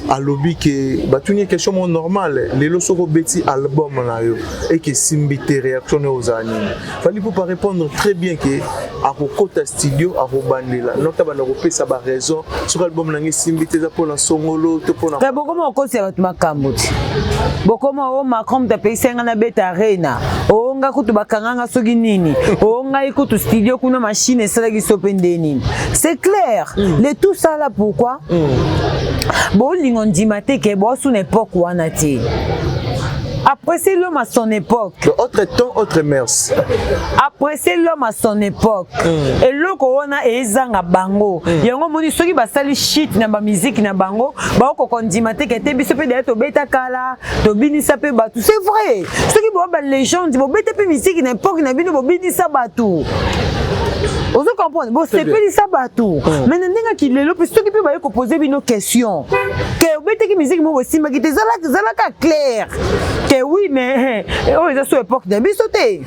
alobi ke batuni question moko normale: lelo soki obeti album na yo eke esimbi te, réaction na yo ozala nini? Fally Ipupa répondre très bien ke akokota studio, akobandela nota, banda kopesa baraison: soki album na ngai esimbi te, eza mpona songolo to mpona Te, bokoma okosia bato makambo ti bokoma o Macron moto apekisi nga nabeta arena, o nga kutu bakanganga soki nini, o ngai kutu studio kuna machine esalaki so mpe nde nini. C'est clair. Le tout ça là, pourquoi bolingo ndima te ke bosu na époque wana te? Apprécier l'homme à son époque. Donc, autre temps, autre mœurs. Apprécier l'homme à son époque. Eloko wana ezanga bango. Yango moni soki basali shit na ba musique na bango, ba ko kondima te ke te biso pe d'ailleurs tobeta kala, tobinisa pe bato. C'est vrai. Soki bo ba légende, bo beta pe musique na époque na bino bo binisa bato. Ozo comprendre, bo sepelisa bato. Mais na ndenge ki lelo pe soki pe baye ko poser bino question. Ke obetaki musique mo bosimbaki te zalaka zalaka clair. Ke oui mais oyo eza so époque na biso te.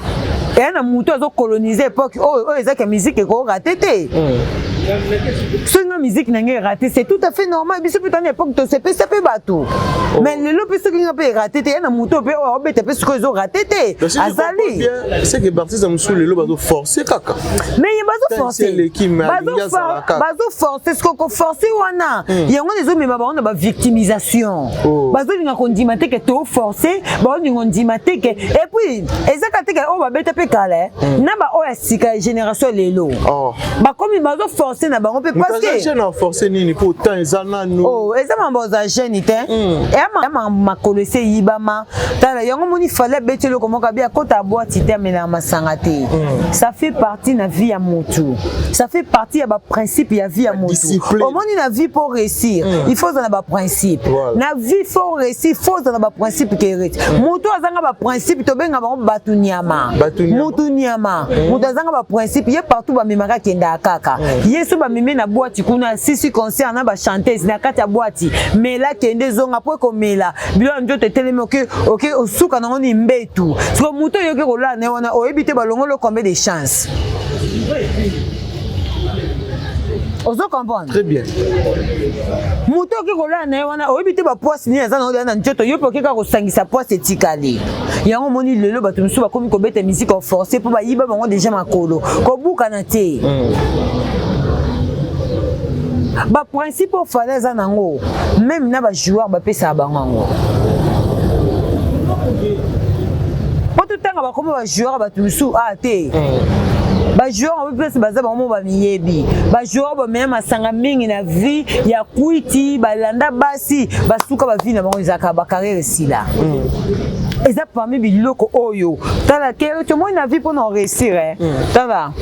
Eya na moto azocoloniser époque oyo oyo ezaka musique ekorater te. Soki nga musique na ngai erater, c'est tout à fait normal. Biso mpe twana époque tosepesa mpe bato. Mais lelo mpe soki nga mpe erater te, ya na moto mpe oyo aobeta mpe sikoyo ezorater te. Donc, si je comprends azali bien, c'est que l'artiste mosusu lelo bazoforcer kaka. Mais ye bazoforcer. Eleki, mais alingi azala kaka. Bazoforcer, siko koforcer wana yango wana ezomema bango na bavictimisation. Oh. Bazolinga kondima te ke toforcer, baolinga kondima te ke et puis ezaka te ke oyo babeta mpe kala na baoyo ya sika ya génération lelo. Oh. Bakomi bazoforcer na bango mpe moto parce aza que jeune, aforcer nini po temps eza nanu? Oh, eza mambo oza jeune te, eya makolo esi eyibama. Tala yango moni Fally abeti eloko moko abi akota abwati te, amelaka masanga te. Ça fait partie na vie ya motu, ça fait partie ya baprincipe ya vie ya motu. Discipline. Omoni, na vie, po réussir, il faut ozala na baprincipe. Voilà. Na vie, faut réussir, faut ozala na baprincipe. Kerete motu azanga baprincipe, tobenga bango bato nyama. Bato nyama. Motu nyama, moto azanga baprincipe, ye partout bamemaka, akendaka kaka. Ye so bamemi na boîte kuna, sisi concert na bachanteuse na kati ya boîte, mela, kende, zonga, mpo ekomela bilo ya nzoto etelemi, oke oke osuka nango ni mbetu. Siko moto oyoki kolala na ye wana, oyebi te balongoli combien de chance. Ozo comprendre? Très bien. Moto okoki kolala na ye wana, oyebi te bapoise nini aza nango na nzoto. Yo mpe okoki kaka kosangisa poise etikali. Yango omoni lelo bato mosusu bakomi kobeta musique en force mpo bayiba bango déjà makolo kobukana te. Baprincipe oyo Fally aza nango, même na bajoueur bapesaka bango yango, po totanga bakoma bajoueur, bato mosusu a te. Bajoueur yango place baza, bango mo bamiyebi. Bajoueur bamema masanga mingi na vie ya kwiti, balanda basi, basuka bavie na bango ezalaka bacarrière esila. Eza parmi biloko oyo tala ke tomoni na vie mpona réussir. Tala,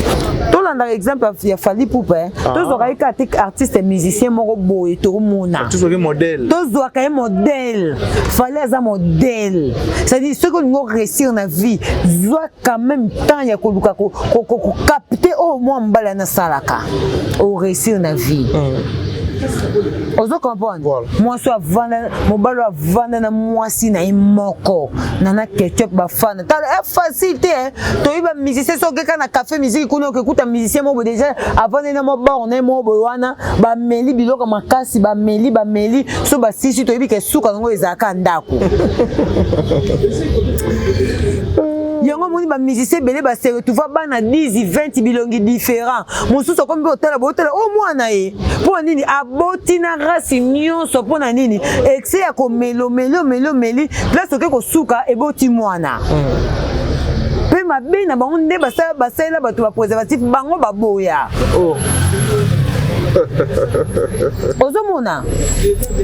tolandaka exemple ya Fally Ipupa. Tozwaka ye kaka te artiste musicien moko boye tomona. Tozwaki modèle. Tozwaka ye modèle. Fally aza modèle, c'est-à-dire soki olingi oréussir na vie, zwa quand même temps ya koluka kocapter oyo mwa mobali anasalaka, oréussir na vie. Ozo comprendre? Mwasi oyo avanda, mobali oyo avanda na mwasi na ye moko Nana Ketchup, bafana. Tala, e facile te. Toyebi bamusicien, soki okeka na café musique kuna, okekuta musicien moko boye déjà avandi na mwa bord na ye moko boye wana, bameli biloko makasi, bameli, bameli so basisi, toyebi ke suka nango ezalaka ndako. Yango omoni bamusicien ebele base retrouva bana 10, 20, bilongi différent. Mosusu akomi mpe otala bootala o mwana ye mpo na nini aboti na race nyonso, mpo na nini excès ya komela, omeli, omeli, omeli, place oke kosuka eboti mwana. Mpe mabe na bango nde basalela bato bapréservatif, bango baboya. Oh. Ozomona,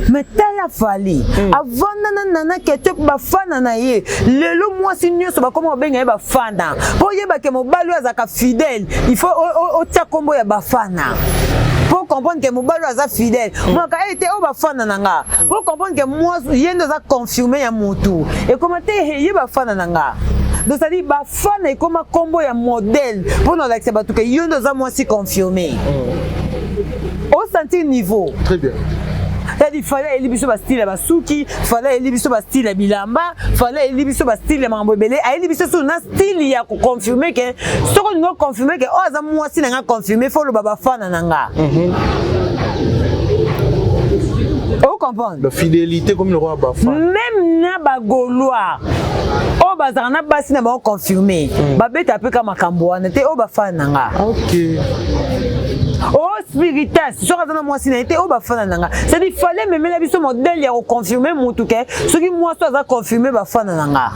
mais tala Fally, avanda na Nana Ketchup, bafana na ye lelo mwasi nyonso bakoma kobenga ye bafana. Mpo oyebake mobali oyo azalaka fidèle, il faut otia nkombo ya bafana mpo comprendre ke mobali oyo aza fidèle. Mwaka ete oyo bafana na nga, mpo comprendre ke mwasi ye nde aza confirmé ya motu, ekoma te ye bafana na nga. Donc c'est-à-dire bafana ekoma nkombo ya modèle mpo na olakisa bato ke yo nde oza mwasi confirmé. Osentir niveau? Très bien. C'est-à-dire Fally ayeli biso bastyle ya basuki, Fally ayeli biso bastyle ya bilamba, Fally ayeli biso bastyle ya makambo ebele, ayeli biso su na style ya koconfirmer ke soki olingi oconfirmer ke oyo aza mwasi na nga confirme, faut oloba bafana na nga. Ocomprendre? La fidélité comme le roi bafana. Même na bagaulois oyo bazalaka na basi na bango confirme, babeta mpe ka makambo wana te, oyo bafana na nga. O spiritas, soki aza na mwasi na ye te, oyo bafana na nga. C'est-à-dire Fally memela biso modèle ya koconfirmer mutu ke soki mwasi oyo aza confirme, bafana na nga.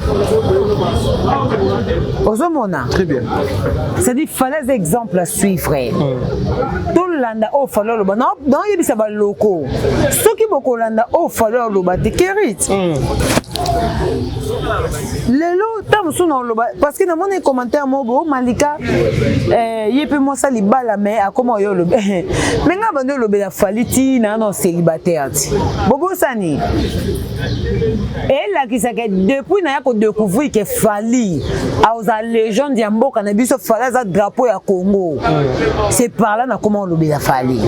Ozomona? Très bien. C'est-à-dire Fally aza exemple à suivre. Tolanda oyo Fally aloba. Naoyebisa baloko, soki bokolanda oyo Fally aloba te, kerit. Lelo ntango mosusu na oloba parce que namoni commentaire moko boye Malika eh, ye mpe mwasi libala mais akoma oyo oloba mais ngai bandi olobela Fally ti na na célibataire ti bobosani elakisaka depuis naya kodécouvrir ke Fally aza légende ya mboka na biso, Fally aza drapeau ya Congo, c'est par là nakoma olobela Fally.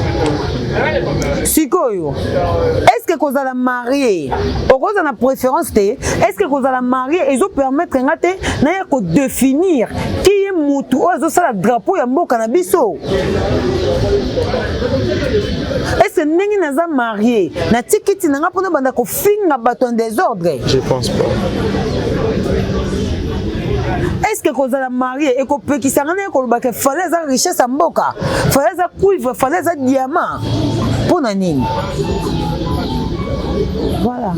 Sikoyo, est ce que kozala marié okozala na préférence te? Est ce que kozala marié ezopermettre nga te naya kodéfinir ki ye mutu oyo azosala drapeau ya mboka na biso? Est ce que ndenge naza marié natikiti na nga mpona banda kofinga bato en désordre? Je pense pas. Est ce que kozala marié ekopekisa nga ndenge kolobaka Fally aza richesse ya mboka, Fally aza cuivre, Fally aza diamant? Mpo na nini? Voilà.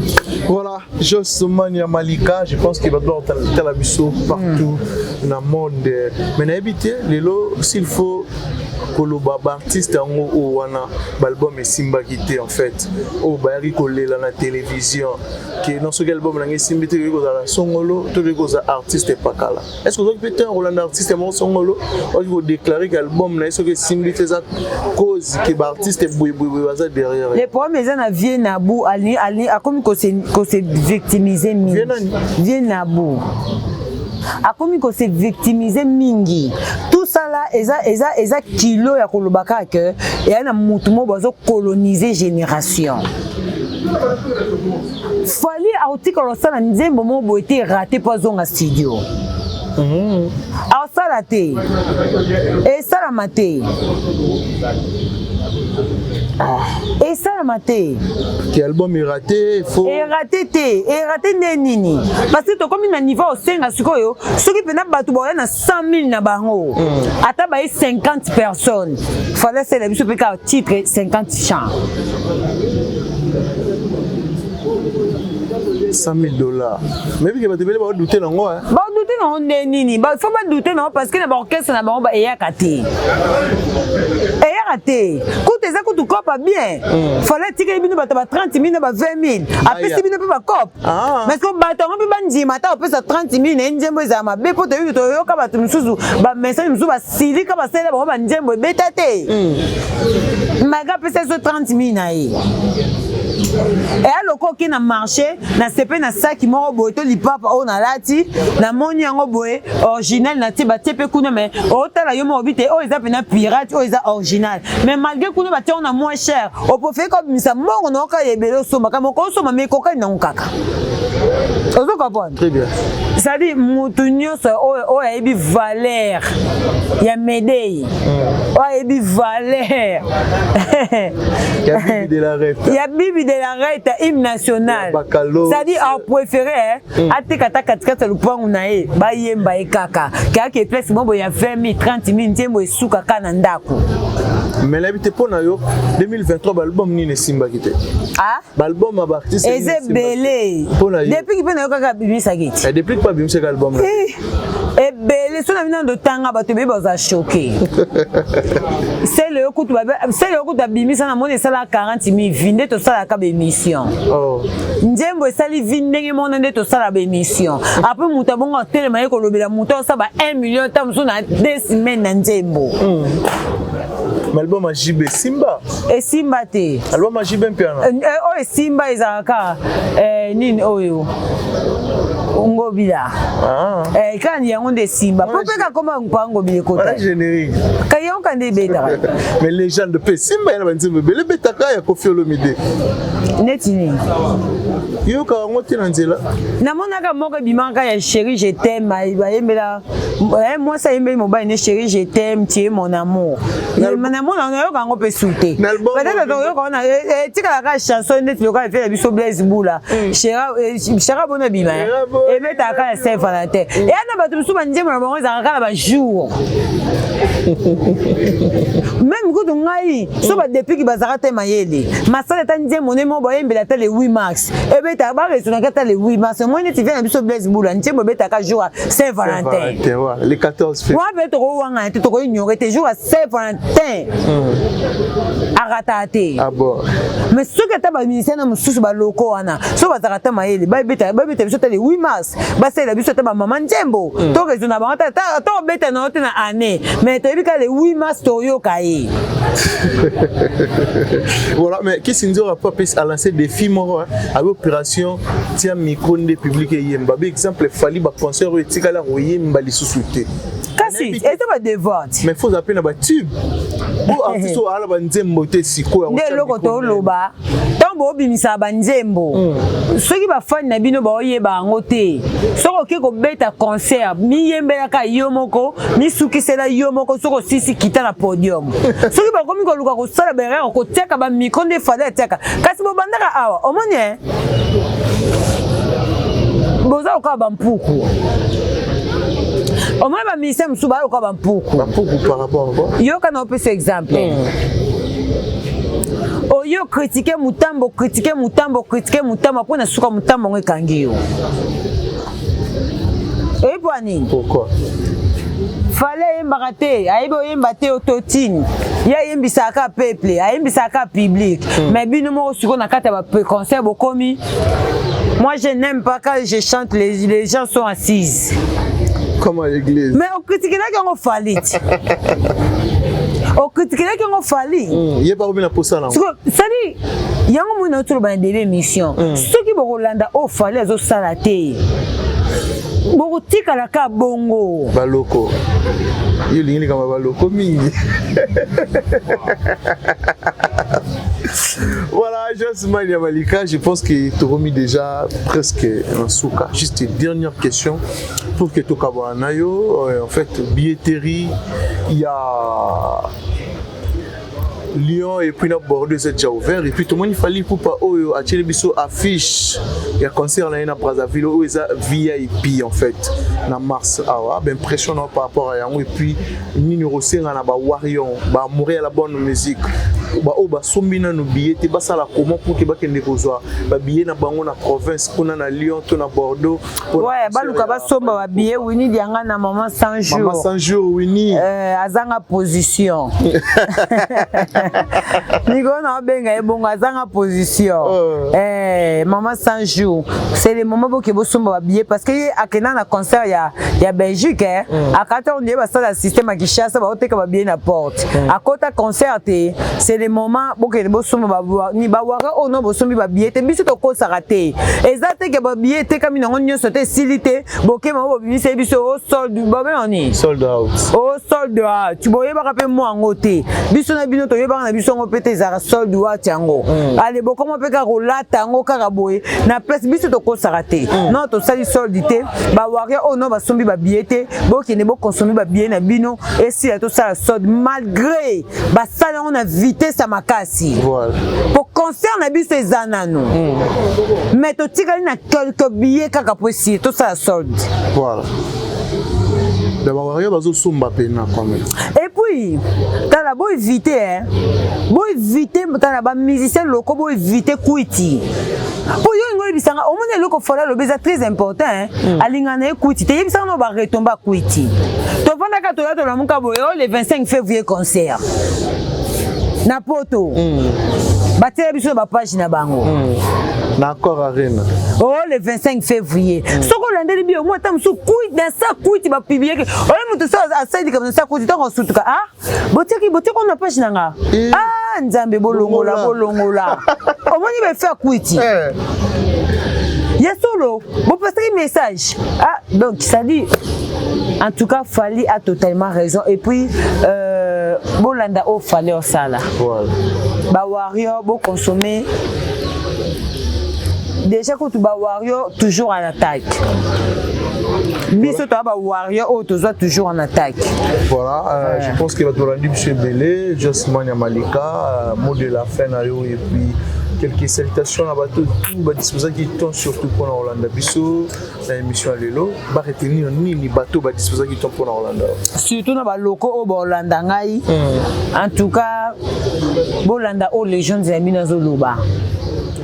Voilà, Jos Mania Malika, je pense qu'il va doit tala biso partout dans le monde. Mais nayebi te lelo s'il faut koloba baartiste yango oyo wana baalbum esimbaki te, en fait oyo bayaki kolela na télévision ke non, soki album nange esimbi te, tokoki kozala songolo, tokoki kozala artiste epakala. Est ce que ozwaki mpe te kolanda artiste moko songolo oki kodéclare ke album na ye soki esimbi te eza cause ke baartiste boyeboyeboye baza derrière? Le problème eza na vieux Nabu, akomi kose victimiser mingi. Vieux nani? Vieux Nabu akomi kose victimiser mingi. Tout ça là eza kilo ya koloba kaka ke eya na mutu moko bazocoloniser génération. Fally akotikala kosala nzembo moko boye te raté mpo azonga studio. Aosala te, esalama te, esalama te. Ke album eraté, faut Eraté te, eraté nde nini? Parce que tokomi na niveau osenga sikoyo, soki mpena bato baoya na 100 000 na bango, ata baye 50 personnes, Fally asala biso mpe kaka titre 50 chants. 100 000 $, mais bike bato ebele baodute nango. Badute nango nde nini? Faut badute nango parce que na baorchestre na bango eyaka te, eyaka te. Kutu eza kutu kopa bien, Fally atikeli bino bato ba 30 000 na ba 20 000, apesi bino mpe bacope, parce que bato yango mpe bandima ata opesa 30 000 na ye, nzembo ezala mabe mpo toyebi, toyoka bato mosusu, bamessage mosusu basilika, basalela bango banzembo ebeta te, malgré apesa so 30 000 na ye. Eya loko oke na marché na sepe na saki moko boye to lipapa oyo nalati, namoni yango boye original, natie batie mpe kuna, mais otala yo moko bi te oyo eza mpena pirate, oyo eza original. Mais malgré kuna batie yango na moins cher, opréféré kobimisa mbongo na oka ebele osomba moko osomba, mais ekokani nango kaka. Ozo comprendre? Très bien. C'est-à-dire mutu nyonso oyo ayebi valeur ya médaille, oyo ayebi valeur ya Bibi de la Rete, ya Bibi de la Rete, hymne national, c'est-à-dire apréféré ateka ata katikati ya lupangu na ye, bayemba ye kaka kayaki epesi mo boye ya 20 000, 30 000, nzembo esuka kaka na ndako. Mais nayebi te, mpo na yo 2023 baalbum nini esimbaki te? Baalbum ya baartiste. Eza ebele. Depuis mpe na yo kaka abimisaki ti. Depuis mpe abimisaki album. Ebele. So na bino ndotanga bato ebele baza choqué. Sele yo kutu, sele yo kutu abimisa na moni esalaka 40 000 vues nde tosalaka baémission. Nzembo esali vues ndenge moko nde tosala baémission. Après moto abongo atelema ye kolobela moto osala ba 1 million ta mosusu na 2 semaines na nzembo. Mais album ya JB esimba? Esimba te. Album ya JB Mpiana. Oyo esimba ezalaka nini oyo Ngobila, kaka yango nde esimba po mpe kakoma mpa Ngobila ekota. Générique. Ka yango ka nde ebetaka. Mais légende mpe esimba ye na banzembo ebele ebetaka ya Koffi Olomide. Neti nini? Yoka yango te na nzela. Namonaka moko ebimaka ya Chéri je t'aime, bayembela mwasi ayembeli mobali ne Chéri je t'aime, tu es mon amour. Namona nayoka yango mpe su te. Peut-être toyoka wana etikalaka chanson neti lokola efela biso Blaise Bula, Shera Bono ebima ebetaka ya Saint Valentin. Eya na bato mosusu banzembo na bango ezalaka kaka na bajour même. Kutu ngai so badepiki bazalaka te mayele masala ata nzembo nde moko bayembela ata le 8 mars ebetaka, baresonaka ata le 8 mars. Moi neti vie na biso Blaise Bula, nzembo ebetaka jour ya Saint Valentin. Le 14 février. Wana mpe tokowangana te, tokoignore te jour ya Saint Valentin akataka te. Ah bon. Mais soki ata bamusicien na mosusu baloko wana, so bazalaka ata mayele, babeta babeta biso ata le 8 mars, basalela biso ata bamama nzembo, to raison na bango, ata obeta na yo te na année, mais toyebi kaka le 8 mars toyoka ye. Voilà, mais Kisi Nzora pas a lancé défi moko, hein, avec opération tia micro nde public eyemba. Ba exemple Fally, ba concert oyo etikala koyemba lisusu te. Kasi eza badevoir. Mais faut appeler na ba tube. Bo artiste oyo ala ba nzembo te sikoyo. Nde eloko toloba, ntango bobimisaka banzembo, soki bafani na bino baoyeba yango te, soki okoki kobeta concert, miyembelaka yo moko, misukisela yo moko. Soki osisi, kita na podium. Soki bakomi koluka kosala berere, kotiaka bamicro nde Fally atiaka. Kasi bobandaka awa, omoni e boza lokola bampuku. Omoni bamusicien mosusu baya lokola bampuku. Bampuku par rapport à quoi? Yoka, na opesa exemple. Oyo critiquer Mutambo, critiquer Mutambo, critiquer Mutambo, mpo na suka Mutambo yango ekangi yo. Oyebi mpo nini? Pourquoi? Fally ayembaka te, ayebi oyemba te, autotune. Ye ayembisaka peuple, ayembisaka public. Mais bino moko sikoyo na kati ya baconcert bokomi: "Moi, je n'aime pas quand je chante, les gens sont assises." Comme à l'église. Mais okritikelaki yango Fally ti, okritikelaki yango Fally. Ye bakomi na posa nango. Sadi yango moi na toloba na début émission, soki bokolanda oyo Fally azosala te, bokotikala ka bongo. Baloko, yo olingi likambo ya baloko mingi. Voilà, Josman Yamalika, je pense que tu remis déjà presque un souka. Juste une dernière question pour que tu yo. En fait, billetterie, il y a Lyon et puis na Bordeaux, c'est déjà ouvert. Et puis tout le monde, il fallait pour pas oyo atieli biso affiche ya concert na ye na Brazzaville oyo eza VIP en fait na mars awa. Baimpression na par rapport à yango, et puis nini kosenga na bawarrior, baamoureux ya la bonne musique, baoyo basombi nano billet te, basala comment pour ke bakende kozwa babillet na bango na province kuna na Lyon to na Bordeaux? Ouais, baluka basomba babillet. Wini Dianga na mama 100 jours. Mama 100 jours, Wini. Azanga position mikolo na obenga ye bongo, azanga position. Mama 100 jours, c'est le moment boke bosomba babillet, parce que ye akenda na concert ya Belgique, eh. Akata ondie basala système ya Kinshasa, baoteka babillet na porte. Akota concert te. C'est le moment bokende bosomba. Ni bawara oyo no bosombi babillet te, biso tokosaka te. Eza te ke babillet etekami nango nyonso te, esili te. Bokema o bobimisa biso o solde, babenga nini? Sold out. O sold out. Boyebaka mpe mo yango te, biso na bino toyebaka na biso yango mpe te. Ezalaka sold out yango. Ale, bokoma mpe kaka kolata yango kaka boye na place. Biso tokosaka te. Non, tosali solde te. Bawarrior oyo no basombi babillet te, bokende bokonsommer babillet na bino, esila, tosala solde, malgré basala yango na vitesse ya makasi. Po concert na biso eza nano, mais totikali na quelques billets kaka po esili, tosala solde. Voilà, bawarrior bazosomba pena quand même. Et puis tala, boévite, hein, boévite. Tala, bamusicien loko, boévite kwiti. Mpo yo olingi oyebisanga, omoni eloko Fally alobi eza très important, hein? Alingaka na ye kwiti te. Yebisanga no baretomba kwiti. Tovandaka, toya, tolamuka boye o le 25 février concert na Poto. Batiela biso na bapage na bango. Na Accor Arena. Oh, le 25 février. Soki olandeli bio mwa ata mosusu kwiti na sa kwiti bapublieke oyo, moto so asali likambo na sa kwiti, ntango asutuka: "Ah, botiaki, botiaki na page na nga. Ah, Nzambe, bolongola, bolongola." Omoni baeffet ya kwiti ya solo, bopesaki message. Ah, donc ça dit, en tout cas Fally a totalement raison. Et puis bolanda oyo Fally osala. Bawarrior, boconsommer déjà. Kutu bawarrior toujours en attaque, biso toya bawarrior oyo tozwa toujours en attaque. Voilà, je pense que bato balandi biso ebele. Josman ya Malika, mot de la fin na yo et puis quelques salutations na bato tout badisposaki temps surtout mpona kolanda biso na émission ya lelo. Baretenir nini bato badisposaki temps mpona kolanda? Surtout na baloko oyo baolanda ngai, en tout cas bolanda oyo légende na bino azoloba.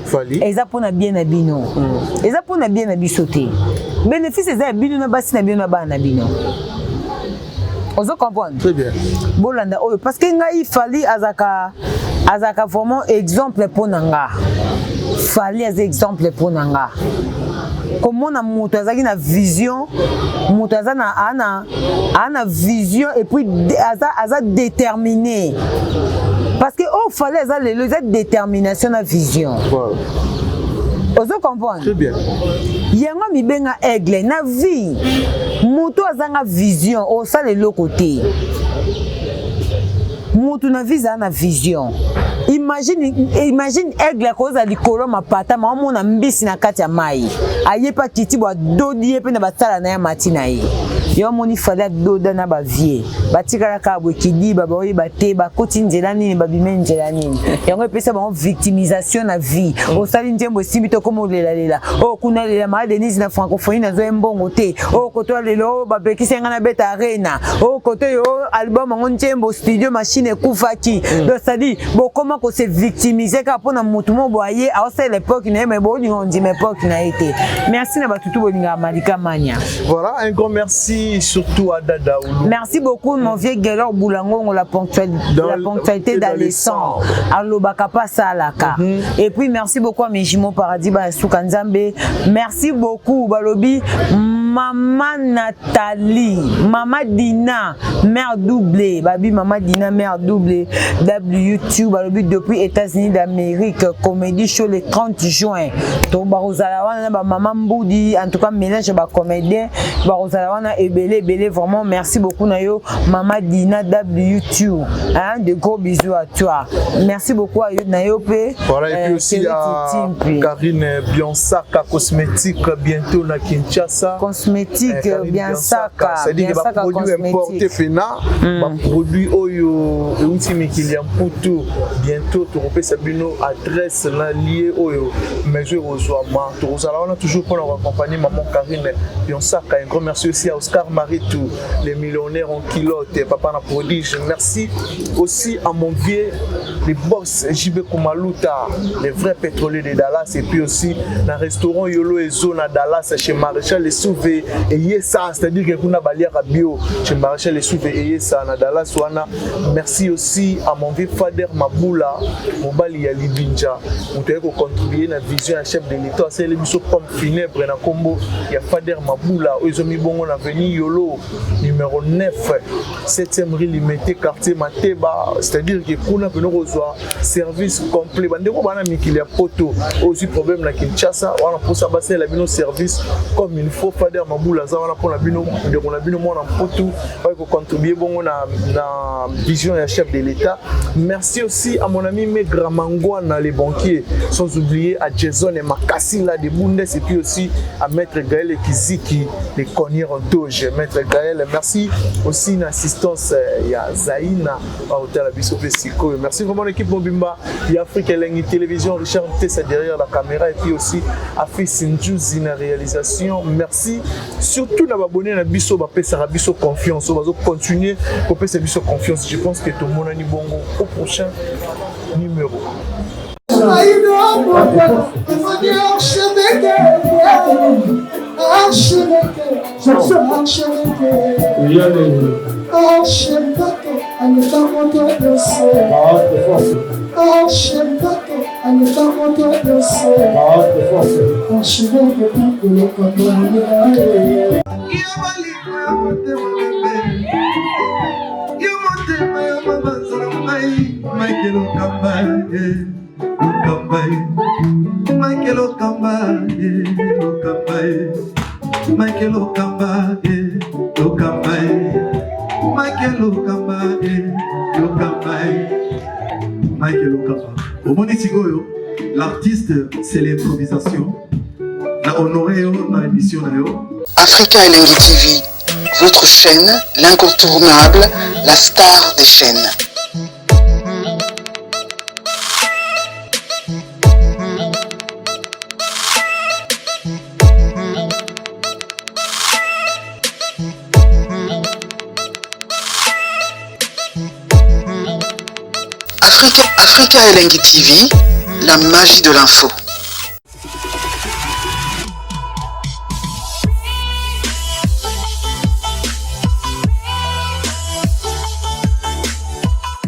Fally. Eza mpona bien na bino, eza mpona bien na biso te. Bénéfice eza ya bino na basi na bino na bana na bino. Ozo comprendre? Très bien. Bolanda oyo, parce que ngai, Fally azalaka Azalaka vraiment exemple mpo na nga. Fally aza exemple mpo na nga. Komona moto azalaki na vision, moto aza na ana ana vision et puis aza aza déterminé. Parce que oyo Fally aza lelo eza détermination na vision. Voilà. Ozo comprendre? Très bien. Yango mibenga aigle na vie. Moto azanga vision osala eloko te. Moto na vie ezala na vision. Imagine, imagine aigle akozala likolo mapata ma omona mbisi na kati ya mai. Aye pa kiti bo adodi ye pe na basala na ya mati na ye. Yo omoni Fally adoda na ba vie. Batikala kaka boye kidiba baoyeba te bakoti nzela nini babime nzela nini. Yango epesa bango victimisation na vie. Osali nzembo esimbi to komo lelalela. Oh kuna lela ma Denise na francophonie nazo ye mbongo te. Oh koto lelo oh, bapekisi nga na beta arena. Oh koto yo album yango nzembo studio machine ekufaki. Donc c'est-à-dire bokoma ko se victimiser kaka mpona motu moko boye aye aosala époque na ye mais bolinga ondima époque na ye te. Merci na bato tu bolingaka Malika Mania. Voilà, un grand merci surtout à Dada Oulou. Merci beaucoup mon vieux Gelor Boulangongo, la ponctualité, la ponctualité dans le sang. Alobaka pa salaka. Et puis merci beaucoup à mes jumeaux paradis ba Suka Nzambe. Merci beaucoup balobi Maman Nathalie, Maman Dina, mère doublée, babi Maman Dina mère doublée W2 balobi depuis États-Unis d'Amérique, comédie show le 30 juin. To bakozala wana ba Maman Mboudi, en tout cas mélange ba comédien, bakozala wana ebele ebele vraiment merci beaucoup na yo Maman Dina W2. Hein, de gros bisous à toi. Merci beaucoup à yo na yo pe. Voilà, et puis aussi à Karine Biansaka cosmétique bientôt na Kinshasa. Cosmétique Biansaka, c'est-à-dire que ba produit importé pena, ba produit oyo euti mikili ya Mputu bientôt tokopesa bino adresse na lieu oyo mesure ozwama. Tokozala wana toujours pour accompagner maman Karine Biansaka. Un grand merci aussi à Oscar Maritou, les millionnaires en culotte, papa na prodige. Merci aussi à mon vieux, les boss JB Koumalouta, les vrais pétroliers de Dallas, et puis aussi dans le restaurant Yolo et Zone à Dallas chez Maréchal Les Souvé et Yessa, c'est-à-dire que kuna balia bio chez Maréchal Les Souvé et Yessa na Dallas wana. Merci aussi à mon vieux Fader Maboula, mobali ya Libinja, moto aye kocontribuer na vision ya chef de l'État, asali biso pompe funèbre na kombo ya Fader Maboula oyo ezomi bongo na avenue Yolo numéro 9 7e rue Limete quartier Mateba, c'est-à-dire que kuna peno kozwa service complet. Bandeko bana mikili ya poto ozwi problème na Kinshasa wana posa basala bino service comme il faut. Fader Maboula aza wana mpona bino, ndeko na bino mwana mputu oyo kocontribuer bongo na vision ya chef de l'État. Merci aussi à mon ami Megra Mangwana les banquiers, sans oublier à Jason et Makasila de Bundes, et puis aussi à Maître Gaël Kiziki les cogniers en toge. Maître Gaël, merci aussi une assistance ya Zaina à hôtel Abisso Pesiko. Merci vraiment l'équipe Mobimba ya Afrique Elengi Télévision, Richard Tessa derrière la caméra, et puis aussi Afis Ndjouzi na réalisation. Merci surtout na abonné na biso ba pesa biso confiance, on va continuer ko pesa biso confiance. Je pense que tout le monde ni bongo au prochain numéro. L'artiste, c'est l'improvisation. La honoré dans l'émission. Africa Elengi TV, votre chaîne, l'incontournable, la star des chaînes. Africa Elengi TV, la magie de l'info.